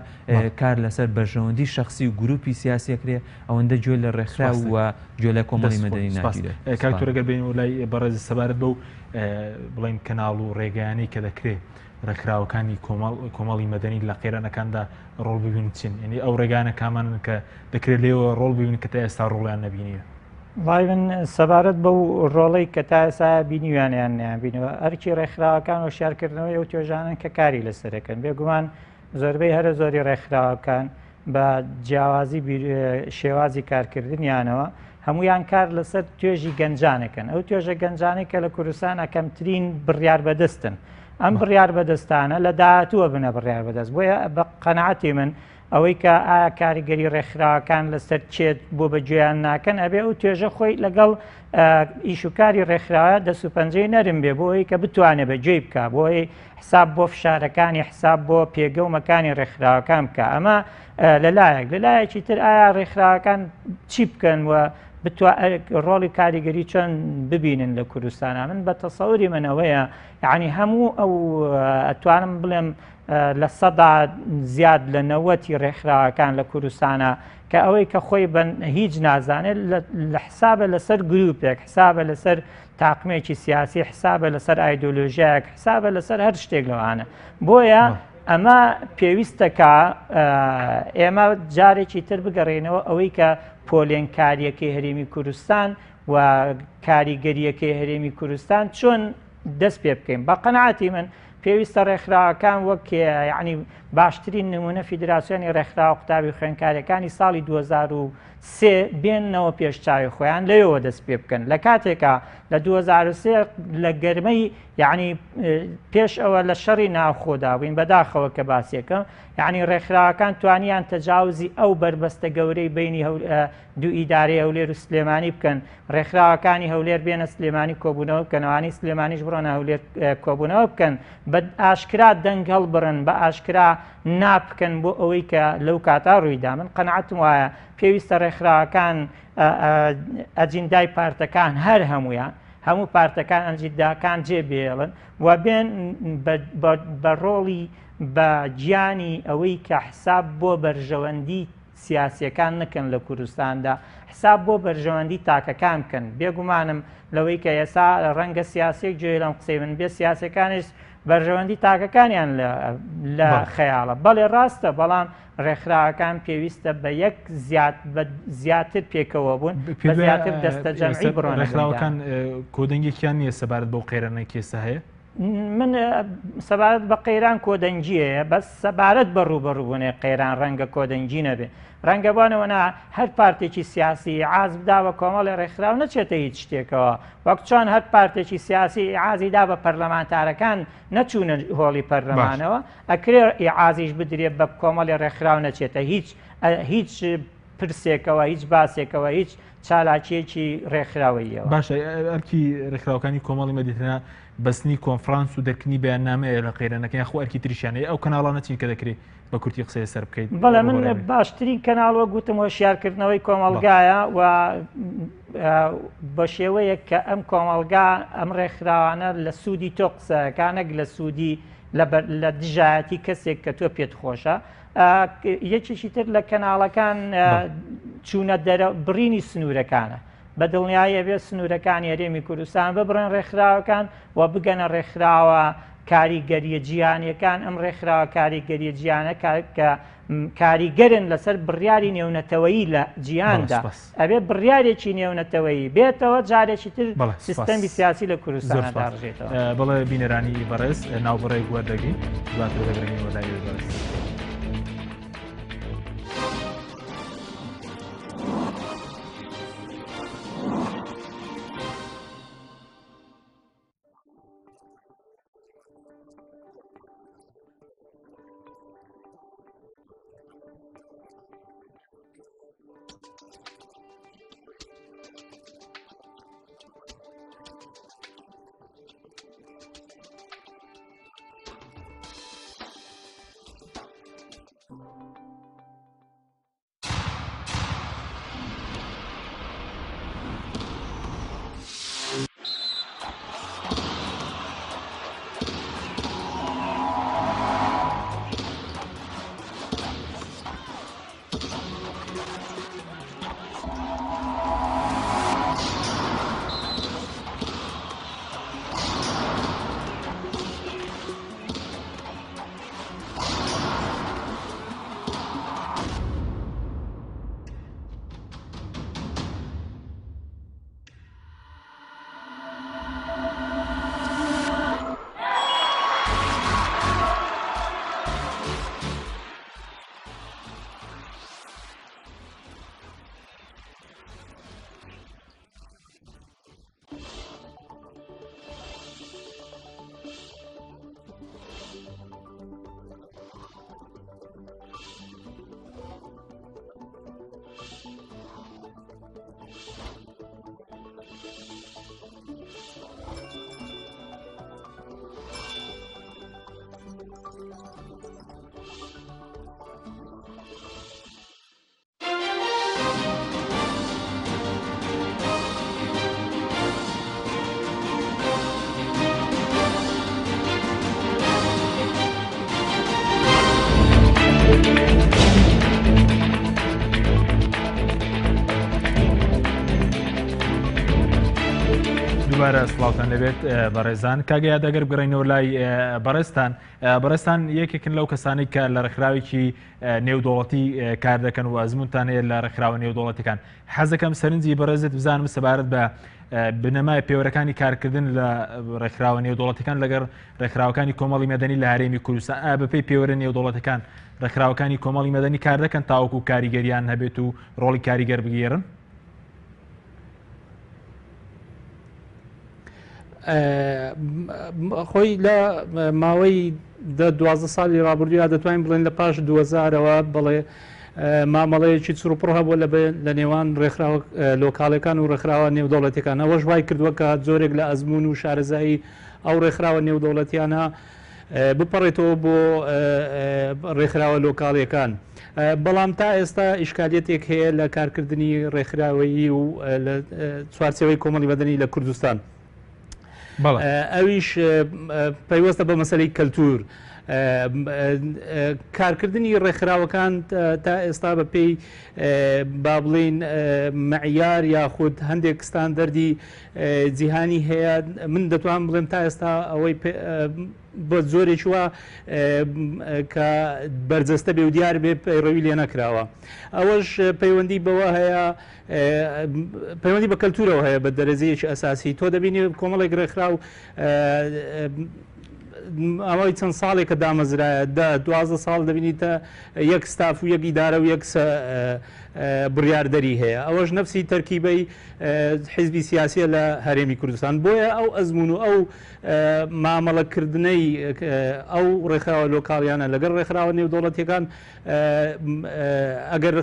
[SPEAKER 3] کار لەسەر بەرژەوەندی شخصی و گروپی سیاسی ئەکرێ ئەوەندە گوێ لە ڕێکخراو و گوێ لە کۆمەڵی مەدەنی ناگیرێت.
[SPEAKER 1] کاک تورە گەر بێینەوە لای بەڕێز سەبارەت بەو بڵێن کەناڵ و ڕێگەیانەی کە دەکرێت ڕێکخراوەکانی کۆمەڵی مەدەنی لە قەیرانەکاندا ڕۆڵ ببین چین یعنی ئەو ڕێگانە کامانن کە دەکرێت لێوە ڕۆڵ ببین کە تا ئێستا ڕۆڵیان نەبینیوە
[SPEAKER 4] وای من سەبارەت بەو ڕۆڵەی کە تا ئێستا بینیویانە یان نەیانبینیوە ئەرکی ڕێکخراوەکان هۆشیارکردنەوەی ئەو توێژانەن کە کاری لەسەرەکەن بێگومان زۆربەی هەرە زۆری ڕێکخراوەکان بە جیاوازی شێوازی کارکردنیانەوە هەمویان کار لەسەر توێژی گەنجانەکەن ئەو توێژە گەنجانەی کە لە کوردستانە کەمترین بڕیار بەدەستن ئەم بڕیار بەدەستانە لە داهاتووە بنە بڕیار بەدەست بۆیە بە قەنەعەتی من ئەوەی کە ئایا کاریگەری ڕێکخراوەکان لەسەر چێت بۆ بە گوێیان ناکەن ئەبێ ئەو توێژە خۆی لەگەڵ ئیش و کاری ڕێکخراوە دەست و پەنجەی نەرم بێ بۆ ئەوەی کە بتوانێت بە گوێی بکە بۆ ئەوەی حساب بۆ فشارەکانی حساب بۆ پێگە و مەکانی ڕێکخراوەکان بکە ئەمە لەلایەک لەلایەکی تر ئایا ڕێکخراوەکان چی بکەن و بتوا ڕۆڵی کاریگەری چۆن ببینن لە کوردستانە من بە تەسەوری منەوەیە یعنی هەموو ئەو ئەتوانم بڵێم زیاد لە نەوەتی ڕێکخراوەکان لە کوردستانە کە ئەوەی کە خۆی بە هیچ نازانێت لە حسابە لەسەر گروپێک حسابە لەسەر تاقمێکی سیاسی حسابە لەسەر ئایدۆلۆژیایەک حسابە لەسەر هەر شتێک لەوانە بۆیە ئەمە پێویستە کە ئێمە جارێکی تر بگەڕێنەوە ئەوەی کە پۆلێنکاریەکەی هەرێمی کوردستان و کاریگەریەکەی هەرێمی کوردستان چۆن دەست پێ بکەین بە قەناعەتی من پێویستە ڕێکخراوەکان وەک یعنی باشترین نمونە فیدراسیۆنی ڕێکخراوە قوتابی خوێنکارەکانی ساڵی 2003 بێننەوە پێش چاوی خۆیان لەوێوە دەست پێ بکەن لە کاتێکا لە 2003 لە گەرمەی یعنی پێش ئەوە لە شەڕی ناوخۆدا بووین بەداخەوە کە باسیەکەم یعنی ڕێکخراوەکان توانیان تەجاوزی ئەو بەربەستە گەورەی بینی دوو ئیدارەی هەولێر و سلێمانی بکەن، ڕێکخراوەکانی هەولێر بێنە سلێمانی کۆبوونەوە بکەن، ئەوانەی سلێمانیش بڕۆنە هەولێر کۆبوونەوە بکەن، بە ئاشکرا دەنگ هەڵبڕن، بە ئاشکرا نا بکەن بۆ ئەوەی کە لەو کاتە ڕوویدا. من قەناعەتم وایە پێویستە ڕێکخراوەکان ئەجیندای پارتەکان هەر هەموویان هەموو پارتەکان ئەنجیداکان جێ بێڵن و بێن بە ڕۆڵی بە گیانی ئەوەی کە حساب بۆ بەرژەوەندی سیاسیەکان نەکەن لە کوردستاندا حساب بۆ بەرژەوەندی تاکەکان بکەن بێگومانم لەوەی کە ئێستا ڕەنگە سیاسیەک گوێ لەم قسەی من بێ سیاسەکانیش بەرژەوەندی تاکەکانیان لە خەیاڵە بەڵێ ڕاستە بەڵام ڕێکخراوەکان پێویستە بە یەک زیاد بە زیاتر پێکەوە بوون بە زیاتر دەستە جەمعی بڕۆن.
[SPEAKER 1] ڕێکخراوەکان کۆدەنگێکیان نییە سەبارەت بەو قەیرانەی کە ئێستا هەیە؟
[SPEAKER 4] من سەبارەت بە قەیران کۆدەنگی هەیە بەس سەبارەت بە ڕووبەڕووبوونەوەی قەیران ڕەنگە کۆدەنگی نەبێ ڕەنگە بۆنەوەنا هەر پارتێکی سیاسی ئیعاز بدا بە کۆمەڵی ڕێکخراو نەچێتە هیچ شتێکەوە وەک چۆن هەر پارتێکی سیاسی ئیعازی دا بە پەرلەمانتارەکان نەچوونە هۆڵی پەرلەمانەوە ئەکرێ ئیعازیش بدرێ بە کۆمەڵی ڕێکخراو نەچێتە هیچ هیچ پرسێکەوە هیچ باسێکەوە هیچ چالاکیەکی ڕێکخراوەییەوە.
[SPEAKER 1] باشە ئەرکی ڕێکخراوەکانی کۆمەڵی مەدیترنا بەستنی کۆنفرانس و دەرکردنی بەیاننامەیە لە قەیرانەکە یاخۆ ئەرکی تریشیان هەیە ئەو کەناڵانە چین کە دەکرێت بە کورتی قسەی سەر بکەیت؟
[SPEAKER 4] بەڵێ من باشترین کەناڵ وەک گوتم هۆشیارکردنەوەی کۆمەڵگایە و بە شێوەیەک کە ئەم کۆمەڵگا ئەم ڕێکخراوانە لە سوودی تۆ قسەکانەک لە سوودی لە دژایەتی کەسێک کە تۆ پێت خۆشە یەکێکی تر لە کەناڵەکان چوونە دەرە بڕینی سنوورەکانە بە دڵنیایی ئەبێ سنوورەکانی هەرێمی کوردستان ببڕن ڕێکخراوەکان و بگەنە ڕێکخراوە کاریگەریە جیهانیەکان ئەم ڕێکخراوە کاریگەریە جیانە کە کاریگەرن لەسەر بڕیاری نێونەتەوەیی لە جیهاندا ئەبێ بڕیارێکی نێونەتەوەیی بێتەوە جارێکی تر سیستەمی سیاسی لە کوردستان داڕژێتەوە.
[SPEAKER 1] بەڵێ بینەرانی بەڕێز ناوبڕێک وەردەگرین دواتر دەگەڕێینەوە لای ئێوەی بەڕێز. دووبارە سڵاوتان لەبێت بەڕێزان کاگە یادەگەر بگەڕینەوە لای بەڕێزتان بەڕێزتان یەکێکن لەو کەسانی کە لە ڕێکخراوێکی نێودەوڵەتی کار دەکەن و ئەزمونتان هەیە لە ڕێکخراوە نێودەوڵەتەکان حەزەکەم سەرنجی بەڕێزت بزانم سەبارەت بە بنەمای پێوەرەکانی کارکردن لە ڕێکخراوە نێودەوڵەتەکان لەگەڵ ڕێکخراوەکانی کۆمەڵی مەدەنی لە هەرێمی کوردستان ئا بەپێی پێوەرە نێودەوڵەتەکان ڕێکخراوەکانی کۆمەڵی مەدەنی کار دەکەن تاوەکو کاریگەریان هەبێت و ڕۆڵی کاریگەر بگێڕن؟
[SPEAKER 2] خۆی لە ماوەی دە دوازدە ساڵی ڕابردوویا دەتوانین بڵێن لە پاش دووەزارەوە بڵێ مامەڵەیەکی چڕوپڕ هەبووە لە لە نێوان ڕێکخراوە لۆکاڵەکان و ڕێکخراوە نێودەوڵەتەکان ئەوەش وای کردووە کە جۆرێک لە ئەزمون و شارەزایی ئەو ڕێکخراوە نێودەوڵەتیانە بپەڕێتەوە بۆ ڕێکخراوە لۆکاڵیەکان بەڵام تا ئێستا ئیشکالیەتێک هەیە لە کارکردنی ڕێکخراوەیی و لە چوارچێوەی کۆمەڵی مەدەنی لە کوردستان ئەویش پەیوەستە بە مەسەلەی کەلتور. کارکردنی ڕێکخراوەکان تا ئێستا بە پێی با بڵین معیار یاخود هەندێک ستاندەردی جیهانی هەیە من دەتوانم بڵێم تا ئێستا ئەوەی بە جۆرێکی وا کە بەرجەستە بێ و دیار بێ پەیڕەوی لێ نەکراوە ئەوەش پەیوەندی بەوە هەیە پەیوەندی بە کەلتورەوە هەیە بە دەرەجەیەکی ئەساسی تۆ دەبینی کۆمەڵێک ڕێکخراو ئەوەی چەند ساڵێکە دامەزرایە دە دوازدە ساڵ دەبینیتە یەک ستاف و یەک ئیدارە و یەک بڕیاردەری هەیە ئەوەش نەفسی تەرکیبەی حیزبی سیاسیە لە هەرێمی کوردستان بۆیە ئەو ئەزمون و ئەو مامەڵەکردنەی ئەو ڕێکخراوە لۆکاڵیانە لەگەڵ ڕێکخراوە نێودەوڵەتیەکان ئەگەر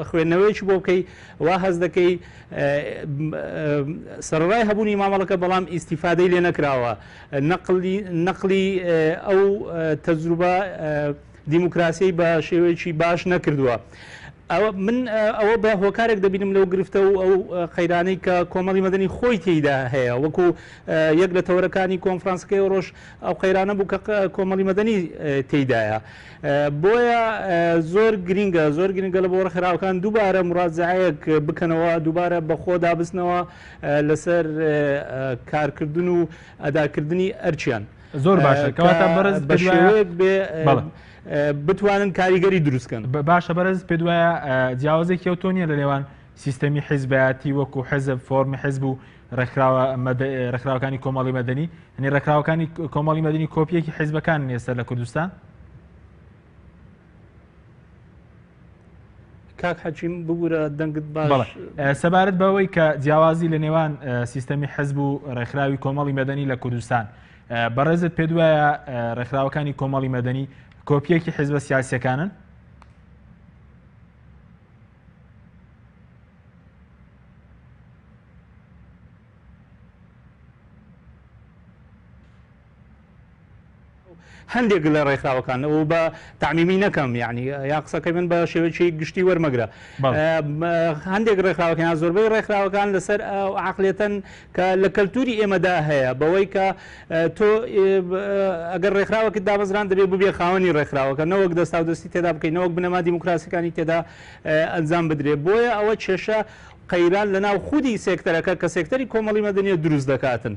[SPEAKER 2] خوێندنەوەیەکی بۆ بکەی وا هەست دەکەی سەرەڕای هەبوونی مامەڵەکە بەڵام ئیسیفادەی لێ نەکراوە نەقلی ئەو تەجروبە دیموکراسی بە شێوەیەکی باش نەکردووە. من ئەوە بە هۆکارێک دەبینم لەو گرفتە و ئەو قەیرانەی کە کۆمەڵی مەدەنی خۆی تێیدا هەیە وەکو یەک لە تەوەرەکانی کۆنفرانسەکەی ڕۆژ ئەو قەیرانە بوو کە کۆمەڵی مەدەنی تێیدایە بۆیە زۆر گرینگە زۆر گرنگە لە بۆ ڕێکخراوەکان دووبارە مڕاجعەیەک بکەنەوە دووبارە بەخۆدا بچنەوە لەسەر کارکردن و ئەداکردنی ئەرچیان
[SPEAKER 1] زۆر باشە کەواتە بەڕێز
[SPEAKER 2] بە شێوەیەک بێ بتوانن کاریگەری دروستکەن.
[SPEAKER 1] باشە بەڕێز پێت وایە جیاوازێکی ئەوتۆ نییە لە نێوان سیستەمی حیزبایەتی وەکو حزب فۆرمی حزب و ڕێکخراوە ڕێکخراوەکانی کۆمەڵی مەدەنی هەنی ڕێکخراوەکانی کۆمەڵی مەدەنی کۆپیەکی حیزبەکان ئێستا لە کوردستان؟
[SPEAKER 2] کاک حەکیم ببورە دەنگت باش
[SPEAKER 1] سەبارەت بەوەی کە جیاوازی لە نێوان سیستەمی حزب و ڕێکخراوی کۆمەڵی مەدەنی لە کوردستان بەڕێزت پێت وایە ڕێکخراوەکانی کۆمەڵی مەدەنی کۆپیەکی حزبە سیاسیەکانن؟
[SPEAKER 2] هەندێک لە ڕێکخراوەکان و بە تەعمیمی نەکەم یعنی یا قسەکەی من بە شێوەیەکی گشتی وەرمەگرە هەندێک ڕێکخراوەکان یا زۆربەی ڕێکخراوەکان لەسەر عقلێتەن کە لە کەلتوری ئێمەدا هەیە بەوەی کە تۆ ئەگەر ڕێکخراوەکە دامەزران دەبێ ببێ خاوەنی ڕێکخراوەکە نەوەک دەستا و دەستی تێدا بکەین نەوەک بنەما دیموکراسیەکانی تێدا ئەنجام بدرێ بۆیە ئەوە کێشە قەیران لەناو خودی سێکتەرەکە کە سێکتەری کۆمەڵی مەدەنیە دروست دەکاتن.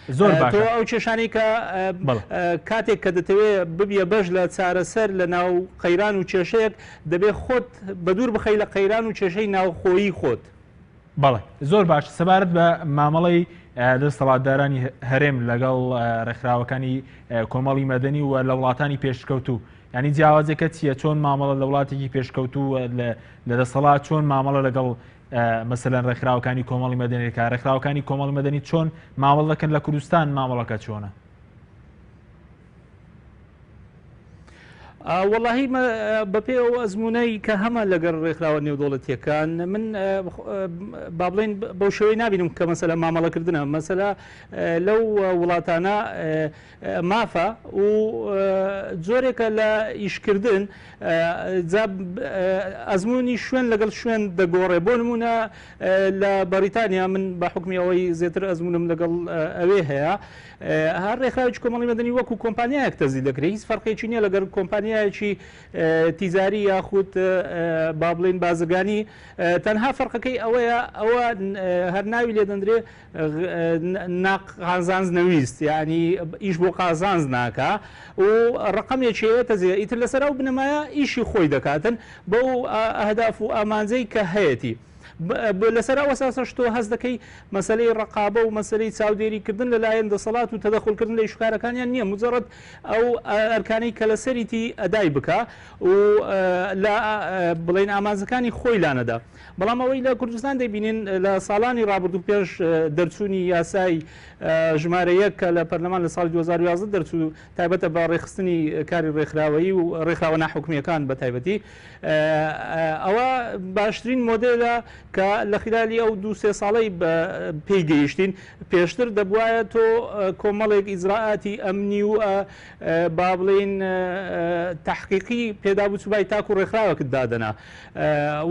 [SPEAKER 1] زۆر باشە.
[SPEAKER 2] تۆ ئەو کێشانەی کە کاتێک کە دەتەوێ ببیە بەش لە چارەسەر لە ناو قەیران و کێشەیەک دەبێ خۆت بەدوور بخەی لە قەیران و کێشەی ناوخۆیی خۆت.
[SPEAKER 1] بەڵێ زۆر باش سەبارەت بە مامەڵەی دەستەڵاتدارانی هەرێم لەگەڵ ڕێکخراوەکانی کۆمەڵی مەدەنی و لە وڵاتانی پێشکەوتوو ینی جیاوازەکە چییە چۆن مامەڵە لە وڵاتێکی پێشکەوتوو لە دەسەڵات چۆن مامەڵە لەگەڵ مەسەلەن ڕێکخراوەکانی کۆمەڵی مەدەنی دەکات، ڕێکخراوەکانی کۆمەڵی مەدەنی چۆن مامەڵە دەکەن لە کوردستان مامەڵەکە چۆنە؟
[SPEAKER 2] وەڵاهی بەپێ ئەو ئەزمونەی کە هەمە لەگەڵ ڕێکخراوە نێودەوڵەتیەکان من با بڵێن بەو شێوەی نبینم کە مەسەلە مامەڵەکردنە مەسەلە لەو وڵاتانە مافە و جۆرێکە لە ئیشکردن جا ئەزموونی شوێن لەگەڵ شوێن دەگۆڕێ بۆ نمونە لە بەریتانیا من بە حکمی ئەوەی زیاتر ئەزمونم لەگەڵ ئەوێ هەیە هەر ڕێکخراوی کۆمەڵی مەدەنی وەکو کۆمپانیایەک تەزی دەکرێت هیچ فەرقێکی نییە لەگەڵ کۆمپانیایەکی تیجاری یاخود با بڵێن بازرگانی تەنها فەرقەکەی ئەوەیە ئەوە هەر ناوی لێدەندرێ قازانج نەویست یعنی ئیش بۆ قازانج ناکا و ڕقەمێکی هەیە تەزیە ئیتر لەسەر ئەو بنەمایە ئیشی خۆی دەکاتن بەو ئەهداف و ئامانجەی کە هەیەتی لەسەر ئەو ئەساسەش تۆ هەست دەکەی مەسەلەی ڕقابە و مەسەلەی چاودێریکردن لەلایەن دەسەڵات و تەدەخولکردن لە ئیشکارەکانیان نییە مجرد ئەو ئەرکانەی کە لەسەریتی ئەدای بکە و لە بڵێن ئامانجەکانی خۆی لانەدا بەڵام ئەوەی لە کوردستان دەیبینین لە ساڵانی ڕابردوو پێش دەرچوونی یاسای ژمارە یەک کە لە پەرلەمان لە ساڵی 2011 دەرچوو تایبەتە بە ڕێکخستنی کاری ڕێکخراوەیی و ڕێکخراوە ناحکومیەکان بە تایبەتی ئەوە باشترین مۆدێلە کە لە خلالی ئەو دو سێ ساڵەی پێی گەیشتین پێشتر دەبواە تۆ کۆمەڵێک ئیجرائاتی ئەمنی و با بڵین تحقیقی پێدا بچوبای تاکو ڕێکخراوەکت دادەنا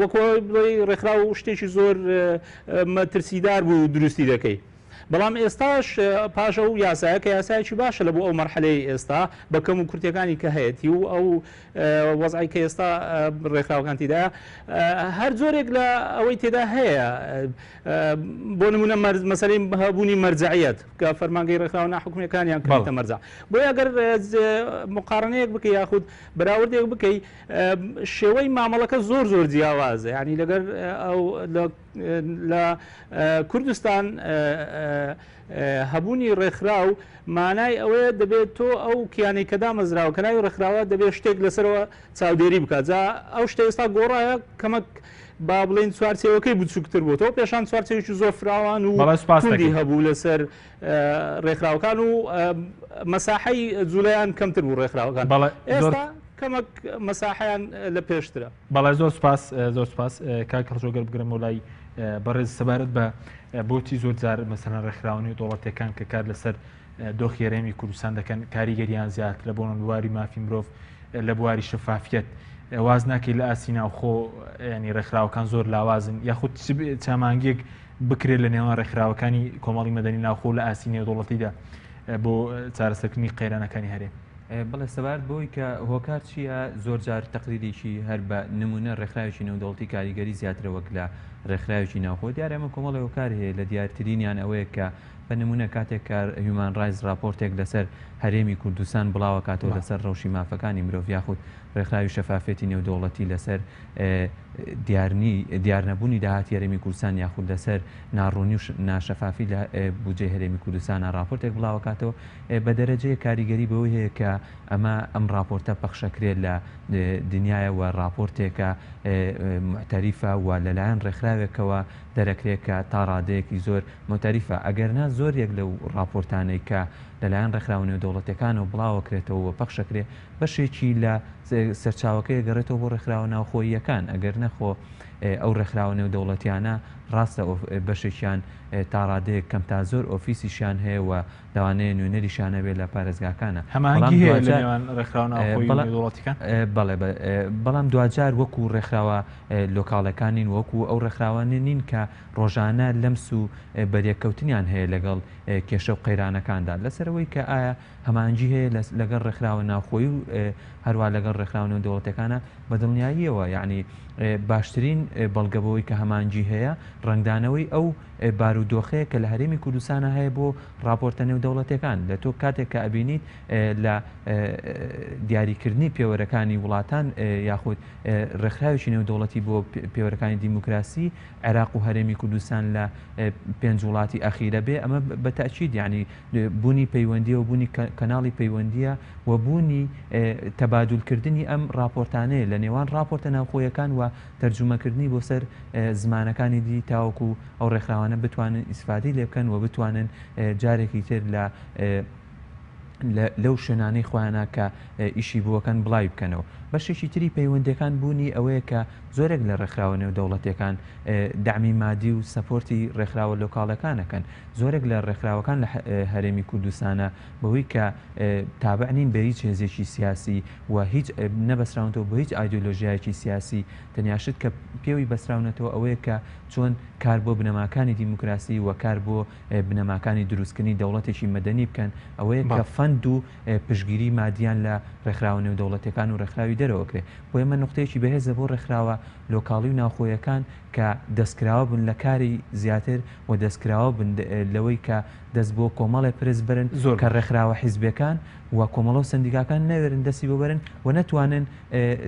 [SPEAKER 2] وەکو ئەوەی بڵێی ڕێکخراو شتێکی زۆر مەترسیدار بوو دروستی دەکەی. بەڵام ئێستاش پاش ئەو یاسایە کە یاسایەکی باشە لە بۆ ئەو مەرحەلەی ئێستا بە کەم و کورتەکانی کە هەیەتی و ئەو وەزعی کە ئێستا ڕێکخراوەکان تیدایە هەر جۆرێک لە ئەوەی تێدا هەیە بۆ نمونە مەسەلەی هەبوونی مەرجعیەت کە فەرمانگەی ڕێکخراوە ناحکومیەکانیان کردە مەرجع بۆیە ئەگەر مقارنەیەک بکەی یاخود بەراوردێک بکەی شێوەی مامەڵەکە زۆر زۆر جیاوازە یعنی لەگەر ئەو لە کوردستان هەبوونی ڕێکخراو مانای ئەوەیە دەبێت تۆ ئەو کیانەی کە دامەزراوە کە ناوی ڕێکخراوە دەبێت شتێک لەسەرەوە چاودێری بکات جا ئەو شتە ئێستا گۆڕایە کەمەک با بڵێین چوارچێوەکەی بچووکتر بۆتەوە پێشان چوارچێوەیەکی زۆر فراوان و
[SPEAKER 1] بەڵێ سوپاس
[SPEAKER 2] توندی
[SPEAKER 1] دەکەین.
[SPEAKER 2] هەبوو لەسەر ڕێکخراوەکان و مەساحەی جوولەیان کەمتر بوو ڕێکخراوەکان
[SPEAKER 1] بەڵێ زۆر
[SPEAKER 2] ئێستا کەمەک مەساحەیان لە پێشترە.
[SPEAKER 1] بەڵێ زۆر سوپاس زۆر سوپاس کاک هەڵچۆ گەر بگرمەوە لای بەڕێز سەبارەت بە بۆچی زۆر جار مەسەلەن ڕێکخراوە نێودەوڵەتیەکان کە کار لەسەر دۆخی هەرێمی کوردستان دەکەن کاریگەریان زیاترە بۆ بواری مافی مرۆڤ لە بواری شەفافیەت واز ناکەی لە ئاستی ناوخۆ ینی ڕێکخراوەکان زۆر لاوازن یاخود چامانگێک بکرێت لە نێوان ڕێکخراوەکانی کۆمەڵی مەدەنی ناوخۆ لە ئاستی نێودەوڵەتیدا بۆ چارەسەرکردنی قەیرانەکانی هەرێم.
[SPEAKER 3] بەڵێ سەبارەت بەوەی کە هۆکار چییە زۆرجار تەقریرێکی هەر بە نمونە ڕێکخراوێکی نێودەوڵەتی کاریگەری زیاترە وەک لە ڕێکخراوێکی ناوخۆ دیارە ئەمە کۆمەڵی هۆکار هەیە لە دیارترینیان ئەوەیە کە بە نمونە کاتێک کە هیومان ڕایتس ڕاپۆرتێک لەسەر هەرێمی کوردستان بڵاوەکاتەوە لەسەر ڕەوشی مافەکانی مرۆڤ یاخود ڕێکخراوی شەفافیەتی نێودەوڵەتی لەسەر دیارنی دیارنەبوونی داهاتی هەرێمی کوردستان یاخود لەسەر ناڕوونی و ناشەفافی لە بودجەی هەرێمی کوردستانە ڕاپۆرتێک بڵاوەکاتەوە بە دەرەجەیەک کاریگەری بەوەی هەیە کە ئەمە ئەم ڕاپۆرتە پەخشەکرێت لە دنیایە و ڕاپۆرتێکە موعتەریفە و لەلایەن ڕێکخراوێکەوە دەرەکرێت کە تا ڕادەیەکی زۆر موعتەریفە ئەگەرنا زۆر یەک لەو ڕاپۆرتانەی کە لەلایەن ڕێکخراوە نێودەوڵەتیەکانەوە بڵاوەکرێتەوە و پەخشەکرێ بەشێکی لە سەرچاوەکەی ئەگەڕێتەوە بۆ ڕێکخراوە ناوخۆییەکان ئەگەر نەخۆ ئەو ڕێکخراوە نێودەوڵەتیانە ڕاستە بەشێکیان تا ڕادەیەک کەم تا زۆر ئۆفیسیشیان هەیە و لەوانەیە نوێنەریشیان هەبێت لە پارێزگاکانە بەڵام
[SPEAKER 1] هەماهەنگی هەیە لە
[SPEAKER 3] دواجار
[SPEAKER 1] نێوان ڕێکخراوە ناوخۆیی و
[SPEAKER 3] بەڵام
[SPEAKER 1] نێودەوڵەتیەکان؟
[SPEAKER 3] بەڵێ بەڵام دواجار وەکو ڕێکخراوە لۆکاڵەکان نین وەکو ئەو ڕێکخراوانە نین کە ڕۆژانە لەمس و بەریەککەوتنیان هەیە لەگەڵ کێشە و قەیرانەکاندا لەسەر ئەوەی کە ئایا هەماهەنگی هەیە لەگەڵ ڕێکخراوە ناوخۆیی و هەروا لەگەڵ ڕێکخراوە نێودەوڵەتیەکانە بە دڵنیاییەوە یەعنی باشترین بەڵگە بەوەی کە هەماهەنگی هەیە ڕەنگدانەوەی ئەو بارودۆخەیە کە لە هەرێمی کوردستانە هەیە بۆ ڕاپۆرتە نێودەوڵەتیەکان لە تۆ کاتێک کە ئەبینیت لە دیاریکردنی پێوەرەکانی وڵاتان یاخود ڕێکخراوێکی نێودەوڵەتی بۆ پێوەرەکانی دیموکراسی عێراق و هەرێمی کوردستان لە پێنج وڵاتی ئەخیرە بێ ئەمە بە تەئکید یەعنی بوونی پەیوەندییە و بوونی کەناڵی پەیوەندییە و بوونی تەبادولکردنی ئەم ڕاپۆرتانەیە لە نێوان ڕاپۆرتە ناوخۆیەکان و تەرجومەکردنی بۆ سەر زمانەکانی دی تاوەکو ئەو ڕێکخراوانە بتوانن ئیسفادەی لێ بکەن و بتوانن جارێکی تر لە لەو شوێنانەی خۆیانە کە ئیشی بۆکەن بڵاوی بکەنەوە. بەشێکی تری پەیوەندیەکان بوونی ئەوەیە کە زۆرێک لە ڕێکخراوە نێودەوڵەتیەکان دەعمی مادی و سەپۆرتی ڕێکخراوە لۆکاڵەکان ئەکەن. زۆرێک لە ڕێکخراوەکان لە هەرێمی کوردستانە بەهۆی کە تابع نین بە هیچ هێزێکی سیاسی و هیچ نەبەستراونەتەوە بە هیچ ئایدۆلۆژیایەکی سیاسی تەنیا شت کە پێوەی بەستراونەتەوە ئەوەیە کە چۆن کار بۆ بنەماکانی دیموکراسی و کار بۆ بنەماکانی دروستکردنی دەوڵەتێکی مەدەنی بکەن ئەوەیە کە فەند و پشتگیری مادیان لە ڕێکخراوە نێودەوڵەتیەکان و ڕێکخراوی دەرەوە کرێ. بۆ ئێمە نوقتەیەکی بەهێزە بۆ ڕێکخراوە لۆکاڵی و ناوخۆیەکان کە دەستکراوە بن لە کاری زیاتر و دەستکراوە بن لەوەی کە دەست بۆ کۆمەڵێ پرس بەرن
[SPEAKER 1] زۆر
[SPEAKER 3] کە
[SPEAKER 1] باش.
[SPEAKER 3] ڕێکخراوە حیزبیەکان و کۆمەڵە و سەندیکاکان نەوێرن دەستی بۆ بەرن و نەتوانن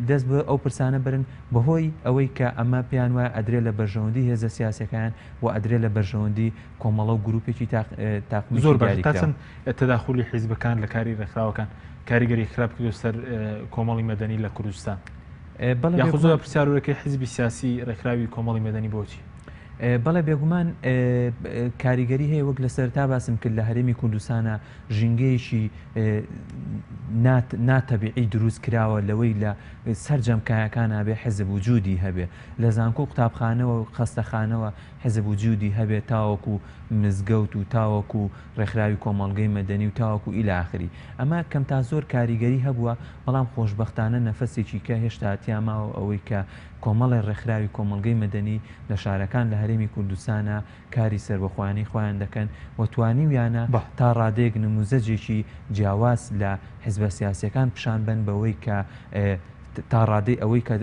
[SPEAKER 3] دەست بۆ ئەو پرسانە بەرن بەهۆی ئەوەی کە ئەمە پێیان وایە ئەدرێ لە بەرژەوەندی هێزە سیاسیەکان و ئەدرێ لە بەرژەوەندی کۆمەڵە و گروپێکی تاقمێکی
[SPEAKER 1] زۆر باشە تا
[SPEAKER 3] دیاریکراو.
[SPEAKER 1] چەند تەداخولی حیزبەکان لە کاری ڕێکخراوەکان کاریگەری خراپ کردوە سەر کۆمەڵی مەدەنی لە کوردستان؟
[SPEAKER 3] بەڵێ
[SPEAKER 1] یاخود زۆر
[SPEAKER 3] بێگومان.
[SPEAKER 1] پرسیارەکەی حیزبی سیاسی ڕێکخراوی کۆمەڵی مەدەنی بۆچی؟
[SPEAKER 3] بەڵێ بێگومان کاریگەری هەیە وەک لە سەرەتا باسم کرد لە هەرێمی کوردستانە ژینگەیەکی ناتەبیعی دروست کراوە لەوەی لە سەرجەم کایەکانا بێ حزب وجودی هەبێ لە زانکۆ و قوتابخانەوە و خەستەخانەوە حزب وجودی هەبێ تاوەکو مزگەوت و تاوەکو ڕێکخراوی کۆمەڵگەی مەدەنی و تاوەکو ئیلا ئاخری ئەمە کەم تا زۆر کاریگەری هەبووە بەڵام خۆشبەختانە نەفەسێکی کە هێشتا تیا ماوە ئەوەی کە کۆمەڵێ ڕێکخراوی کۆمەڵگەی مەدەنی لە شارەکان لە. هەرێمی کوردستانا کاری سەربەخۆیانەی خۆیان دەکەن و توانیویانە تا ڕادەیەک نموزەجێکی جیاواز لە حزبە سیاسیەکان پیشان بەن بەوەی کە تا ڕادەی ئەوەی کە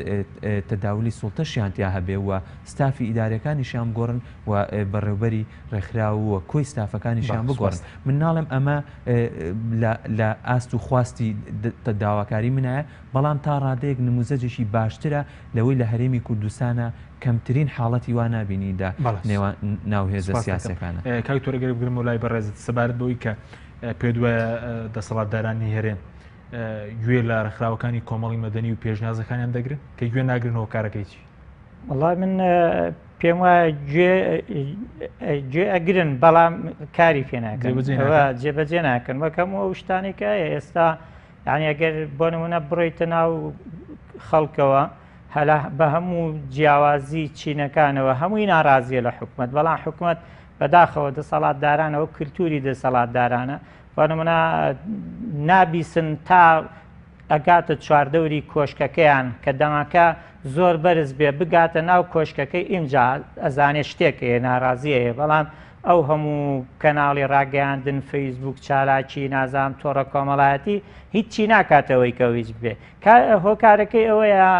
[SPEAKER 3] تەداولی سوڵتەشیان تیا هەبێ و ستافی ئیدارەکانیشیان بگۆڕن و بەڕێوبەری ڕێکخراو و کۆی ستافەکانیشیان بگۆڕن. من ناڵێم ئەمە لە ئاست و خواستی داواکاری منایە، بەڵام تا ڕادەیەک نموزەجێکی باشترە لەوەی لە هەرێمی کوردستانا کەمترین حاڵەتی وا نابینی لە نێوان ناو هێزە سیاسیەکانا.
[SPEAKER 1] کاک دکتۆر ئەگەر بگرمەوە لای بەڕێزت سەبارەت بەوەی کە پێت وایە دەسەڵاتدارانی هەرێم گوێ لە ڕێکخراوەکانی کۆمەڵی مەدەنی و پێشنیازەکانیان دەگرن کە گوێ ناگرن هۆکارەکەی چی؟
[SPEAKER 4] وەڵا من پێم وایە گوێ گوێ ئەگرن بەڵام کاری پێ ناکەن جێبەجێ ناکەن وەک هەموو ئەو شتانێک ئێستا یعنی ئەگەر بۆ نمونە بڕۆیتە ناو خەڵکەوە هەلا بە هەموو جیاوازی چینەکانەوە هەمووی ناڕازیە لە حکومت بەڵام حکومت بەداخەوە دەسەڵاتدارانەوە کللتوری دەسەڵاتدارانە بۆ نمونە نابیسن تا ئەگاتە چواردەوری کۆشکەکەیان کە دەمەکە زۆر بەرز بێ بگاتە ناو کۆشکەکەی ئینجا ئەزانێ شتێک هەیە ناڕازی هەیە بەڵام ئەو هەموو کەناڵی ڕاگەیاندن فەیسبوک چالاکی نازام تۆڕە کۆمەڵایەتی هیچی ناکاتەوەی کە هیچ بێ هۆکارەکەی ئەوەیە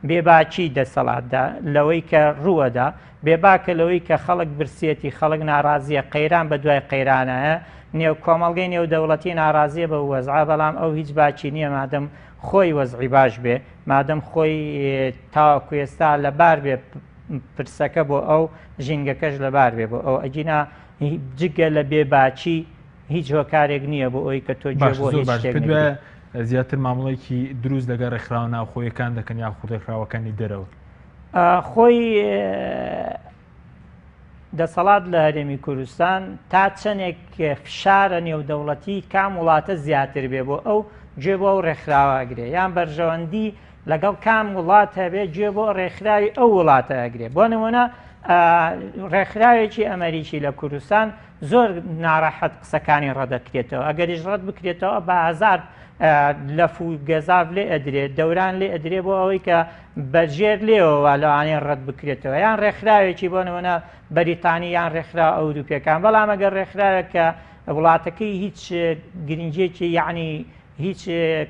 [SPEAKER 4] بێباکی دەسەڵاتدا لەوەی کە ڕووەدا بێباکە لەوەی کە خەڵک برسێتی خەڵک ناڕازیە قەیران بە دوای قەیرانایە نێو کۆمەڵگەی نێودەوڵەتی ناڕازیە بەو وەزعە بەڵام ئەو هیچ باکی نییە مادەم خۆی وەزعی باش بێ مادەم خۆی تاوەکو ئێستا لەبار بێ پرسەکە بۆ ئەو ژینگەکەش لەبار بێ بۆ ئەو ئەگینا جگە لە بێباکی هیچ هۆکارێک نییە بۆ ئەوی کە تۆ گوێ بۆ هیچ شتێک نەگری.
[SPEAKER 1] زیاتر مامەڵەیەکی دروست لەگەڵ ڕێکخراوە ناوخۆیەکان دەکەن یاخود ڕێکخراوەکانی دەرەوە؟
[SPEAKER 4] خۆی دەسەڵات لە هەرێمی کوردستان تا چەندێک فشارە نێودەوڵەتی کام وڵاتە زیاتر بێ بۆ ئەو گوێ بۆ ئەو ڕێکخراوە ئەگرێ یان بەرژەوەندی لەگەڵ کام وڵات هەبێ گوێ بۆ ڕێکخراوی ئەو وڵاتە ئەگرێ بۆ نمونە ڕێکخراوێکی ئەمریکی لە کوردستان زۆر ناڕەحەت قسەکانی ڕەدەکرێتەوە ئەگەریش ڕەت بکرێتەوە بە هزار لەف و گەزاف لێ ئەدرێ دەوران لێ ئەدرێ بۆ ئەوەی کە بەژێر لێەوە لەوانەیە ڕەت بکرێتەوە یان ڕێکخراوێکی بۆ نمونە بەریتانی یان ڕێکخرا ئەوروپیەکان بەڵام ئەگەر ڕێکخراوێک کە وڵاتەکەی هیچ گرنگیەکی یعنی هیچ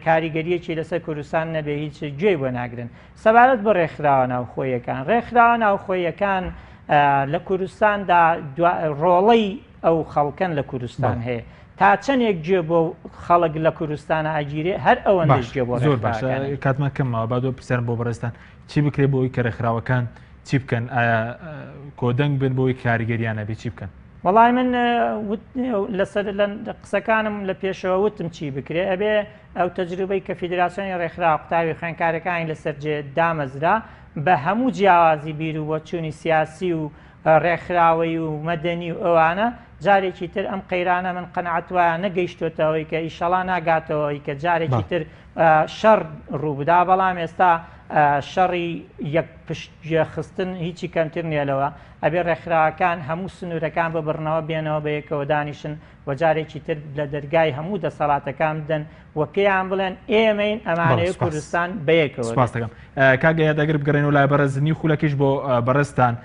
[SPEAKER 4] کاریگەریەکی لەسەر کوردستان نەبێ هیچ گوێی بۆ ناگرن سەبارەت بە ڕێکخراوە ناوخۆیەکان ڕێکخراوە ناوخۆیەکان لە کوردستاندا ڕۆڵەی ئەو خەڵکەن لە کوردستان هەیە تا چەندێک گوێ بۆ خەڵک لە کوردستان ئاگیرێ هەر ئەوەندەش گوێ بۆ
[SPEAKER 1] زۆر باشە کاتمان کەمەوە با دو پرسیارم بۆ بەڕێزتان چی بکرێ بۆی کە ڕێکخراوەکان چی بکەن ئایا کۆدەنگ بن بۆی کاریگەریان هەبێ چی بکەن؟
[SPEAKER 4] وەڵای من لەسەر لە قسەکانم لە پێشەوە وتم چی بکرێ ئەبێ ئەو تەجروبەی کە فیدراسیۆنی ڕێکخراوە قوتابی خوێندکارەکانی لەسەر جێ دامەزرا بە هەموو جیاوازی بیر و بۆچوونی سیاسی و ڕێکخراوەی و مەدەنی و ئەوانە جارێکی تر ئەم قەیرانە من قەناعەت وایە نەگەیشتۆتەوەی کە ئیشەڵا ناگاتەوەی کە جارێکی تر شەڕ ڕووبدا بەڵام ئێستا شەڕی یەک پشتگوێ خستن هیچی کەمتر نییە لەوە ئەبێ ڕێکخراوەکان هەموو سنوورەکان ببڕنەوە بێنەوە بە یەکەوە دانیشن و جارێکی تر لە دەرگای هەموو دەسەڵاتەکان بدەن و پێیان بڵێن ئێمەین ئەمانەیە کوردستان بەیەکەوە.
[SPEAKER 1] سپاس دەکەم کاک ئەیاد ئەگەر بگەڕێنەوە لای بەڕێز نیو خولەکیش بۆ بەڕێزتان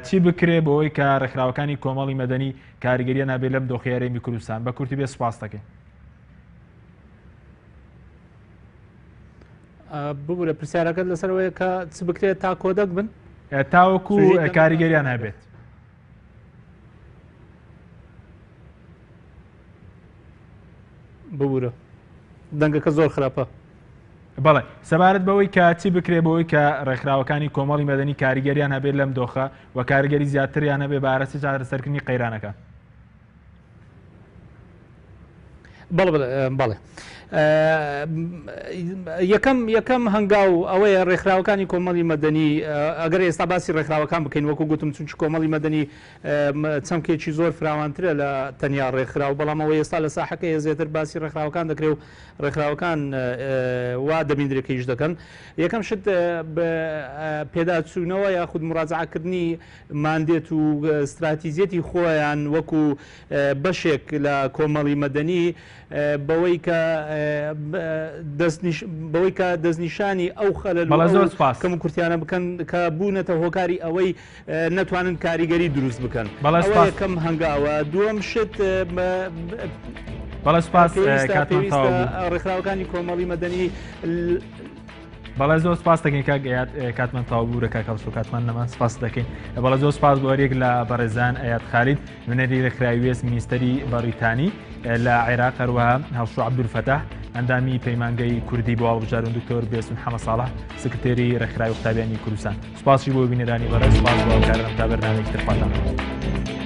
[SPEAKER 1] چی بکرێ بۆ ئەوەی کە ڕێکخراوەکانی کۆمەڵی مەدەنی کاریگەریان هەبێ لەم دۆخی هەرێمی کوردستان بە کورتی بێ سپاس دەکەین.
[SPEAKER 2] ببورە پرسیارەکەت لەسەر ئەوەیە کە چ بکرێت تا کۆدەک بن
[SPEAKER 1] تاوەکو کاریگەریان هەبێت.
[SPEAKER 2] ببورە دەنگەکە زۆر خراپە.
[SPEAKER 1] بەڵێ سەبارەت بەوەی کە چی بکرێ بۆی کە ڕێکخراوەکانی کۆمەڵی مەدەنی کاریگەریان هەبێت لەم دۆخە و کاریگەری زیاتریان هەبێ بە ئارەسی چارەسەرکردنی قەیرانەکان.
[SPEAKER 2] بەڵێ بەڵێ یەکەم یەکەم هەنگاو ئەوەیە ڕێکخراوەکانی کۆمەڵی مەدەنی ئەگەر ئێستا باسی ڕێکخراوەکان بکەین وەکو گوتم چونکی کۆمەڵی مەدەنی چەمکێکی زۆر فراوانترە لە تەنیا ڕێکخراو بەڵام ئەوە ئێستا لە ساحەکە زیاتر باسی ڕێکخراوەکان دەکرێت و ڕێکخراوەکان وا دەبیندرێت کە ئیش دەکەن یەکەم شت پێداچوونەوە یاخود مراجعەکردنی ماندێت و ستراتیجیەتی خۆیان وەکو بەشێک لە کۆمەڵی مەدەنی بەوەی کە بەوەی کە دەستنیشانی ئەو خەلەل کەم و کورتیانە بکەن کە بوونەتە هۆکاری ئەوەی نەتوانن کاریگەری دروست بکەن. ئەوە یەکەم هەنگاوە. دووەم شت
[SPEAKER 1] بەڵێ سوپاس
[SPEAKER 2] پێویستە ڕێکخراوەکانی کۆمەڵی مەدەنی
[SPEAKER 1] بەڵێ زۆر سپاس دەکەین کاک ئەیاد کاتمان تەواو بوو کاک هەڵسو کاتمان نەما سپاس دەکەین بەڵێ زۆر سپاس بۆ هەریەک لە بەڕێزان ئەیاد خالید نوێنەری ڕێکخراوی وێست مینیستەری بەڕیتانی لە عێراق هەروەها هەڵسو عەبدولفەتاح ئەندامی پەیمانگەی کوردی بۆ هەڵبژاردن دکتۆر بێسون حەمە ساڵح سکرتێری ڕێکخراوی قوتابیانی کوردستان سپاسی بۆ بینەرانی بەڕێز سپاس بۆ هاوکارانم تا بەرنامەیەکی تر خواتان لەگەڵ.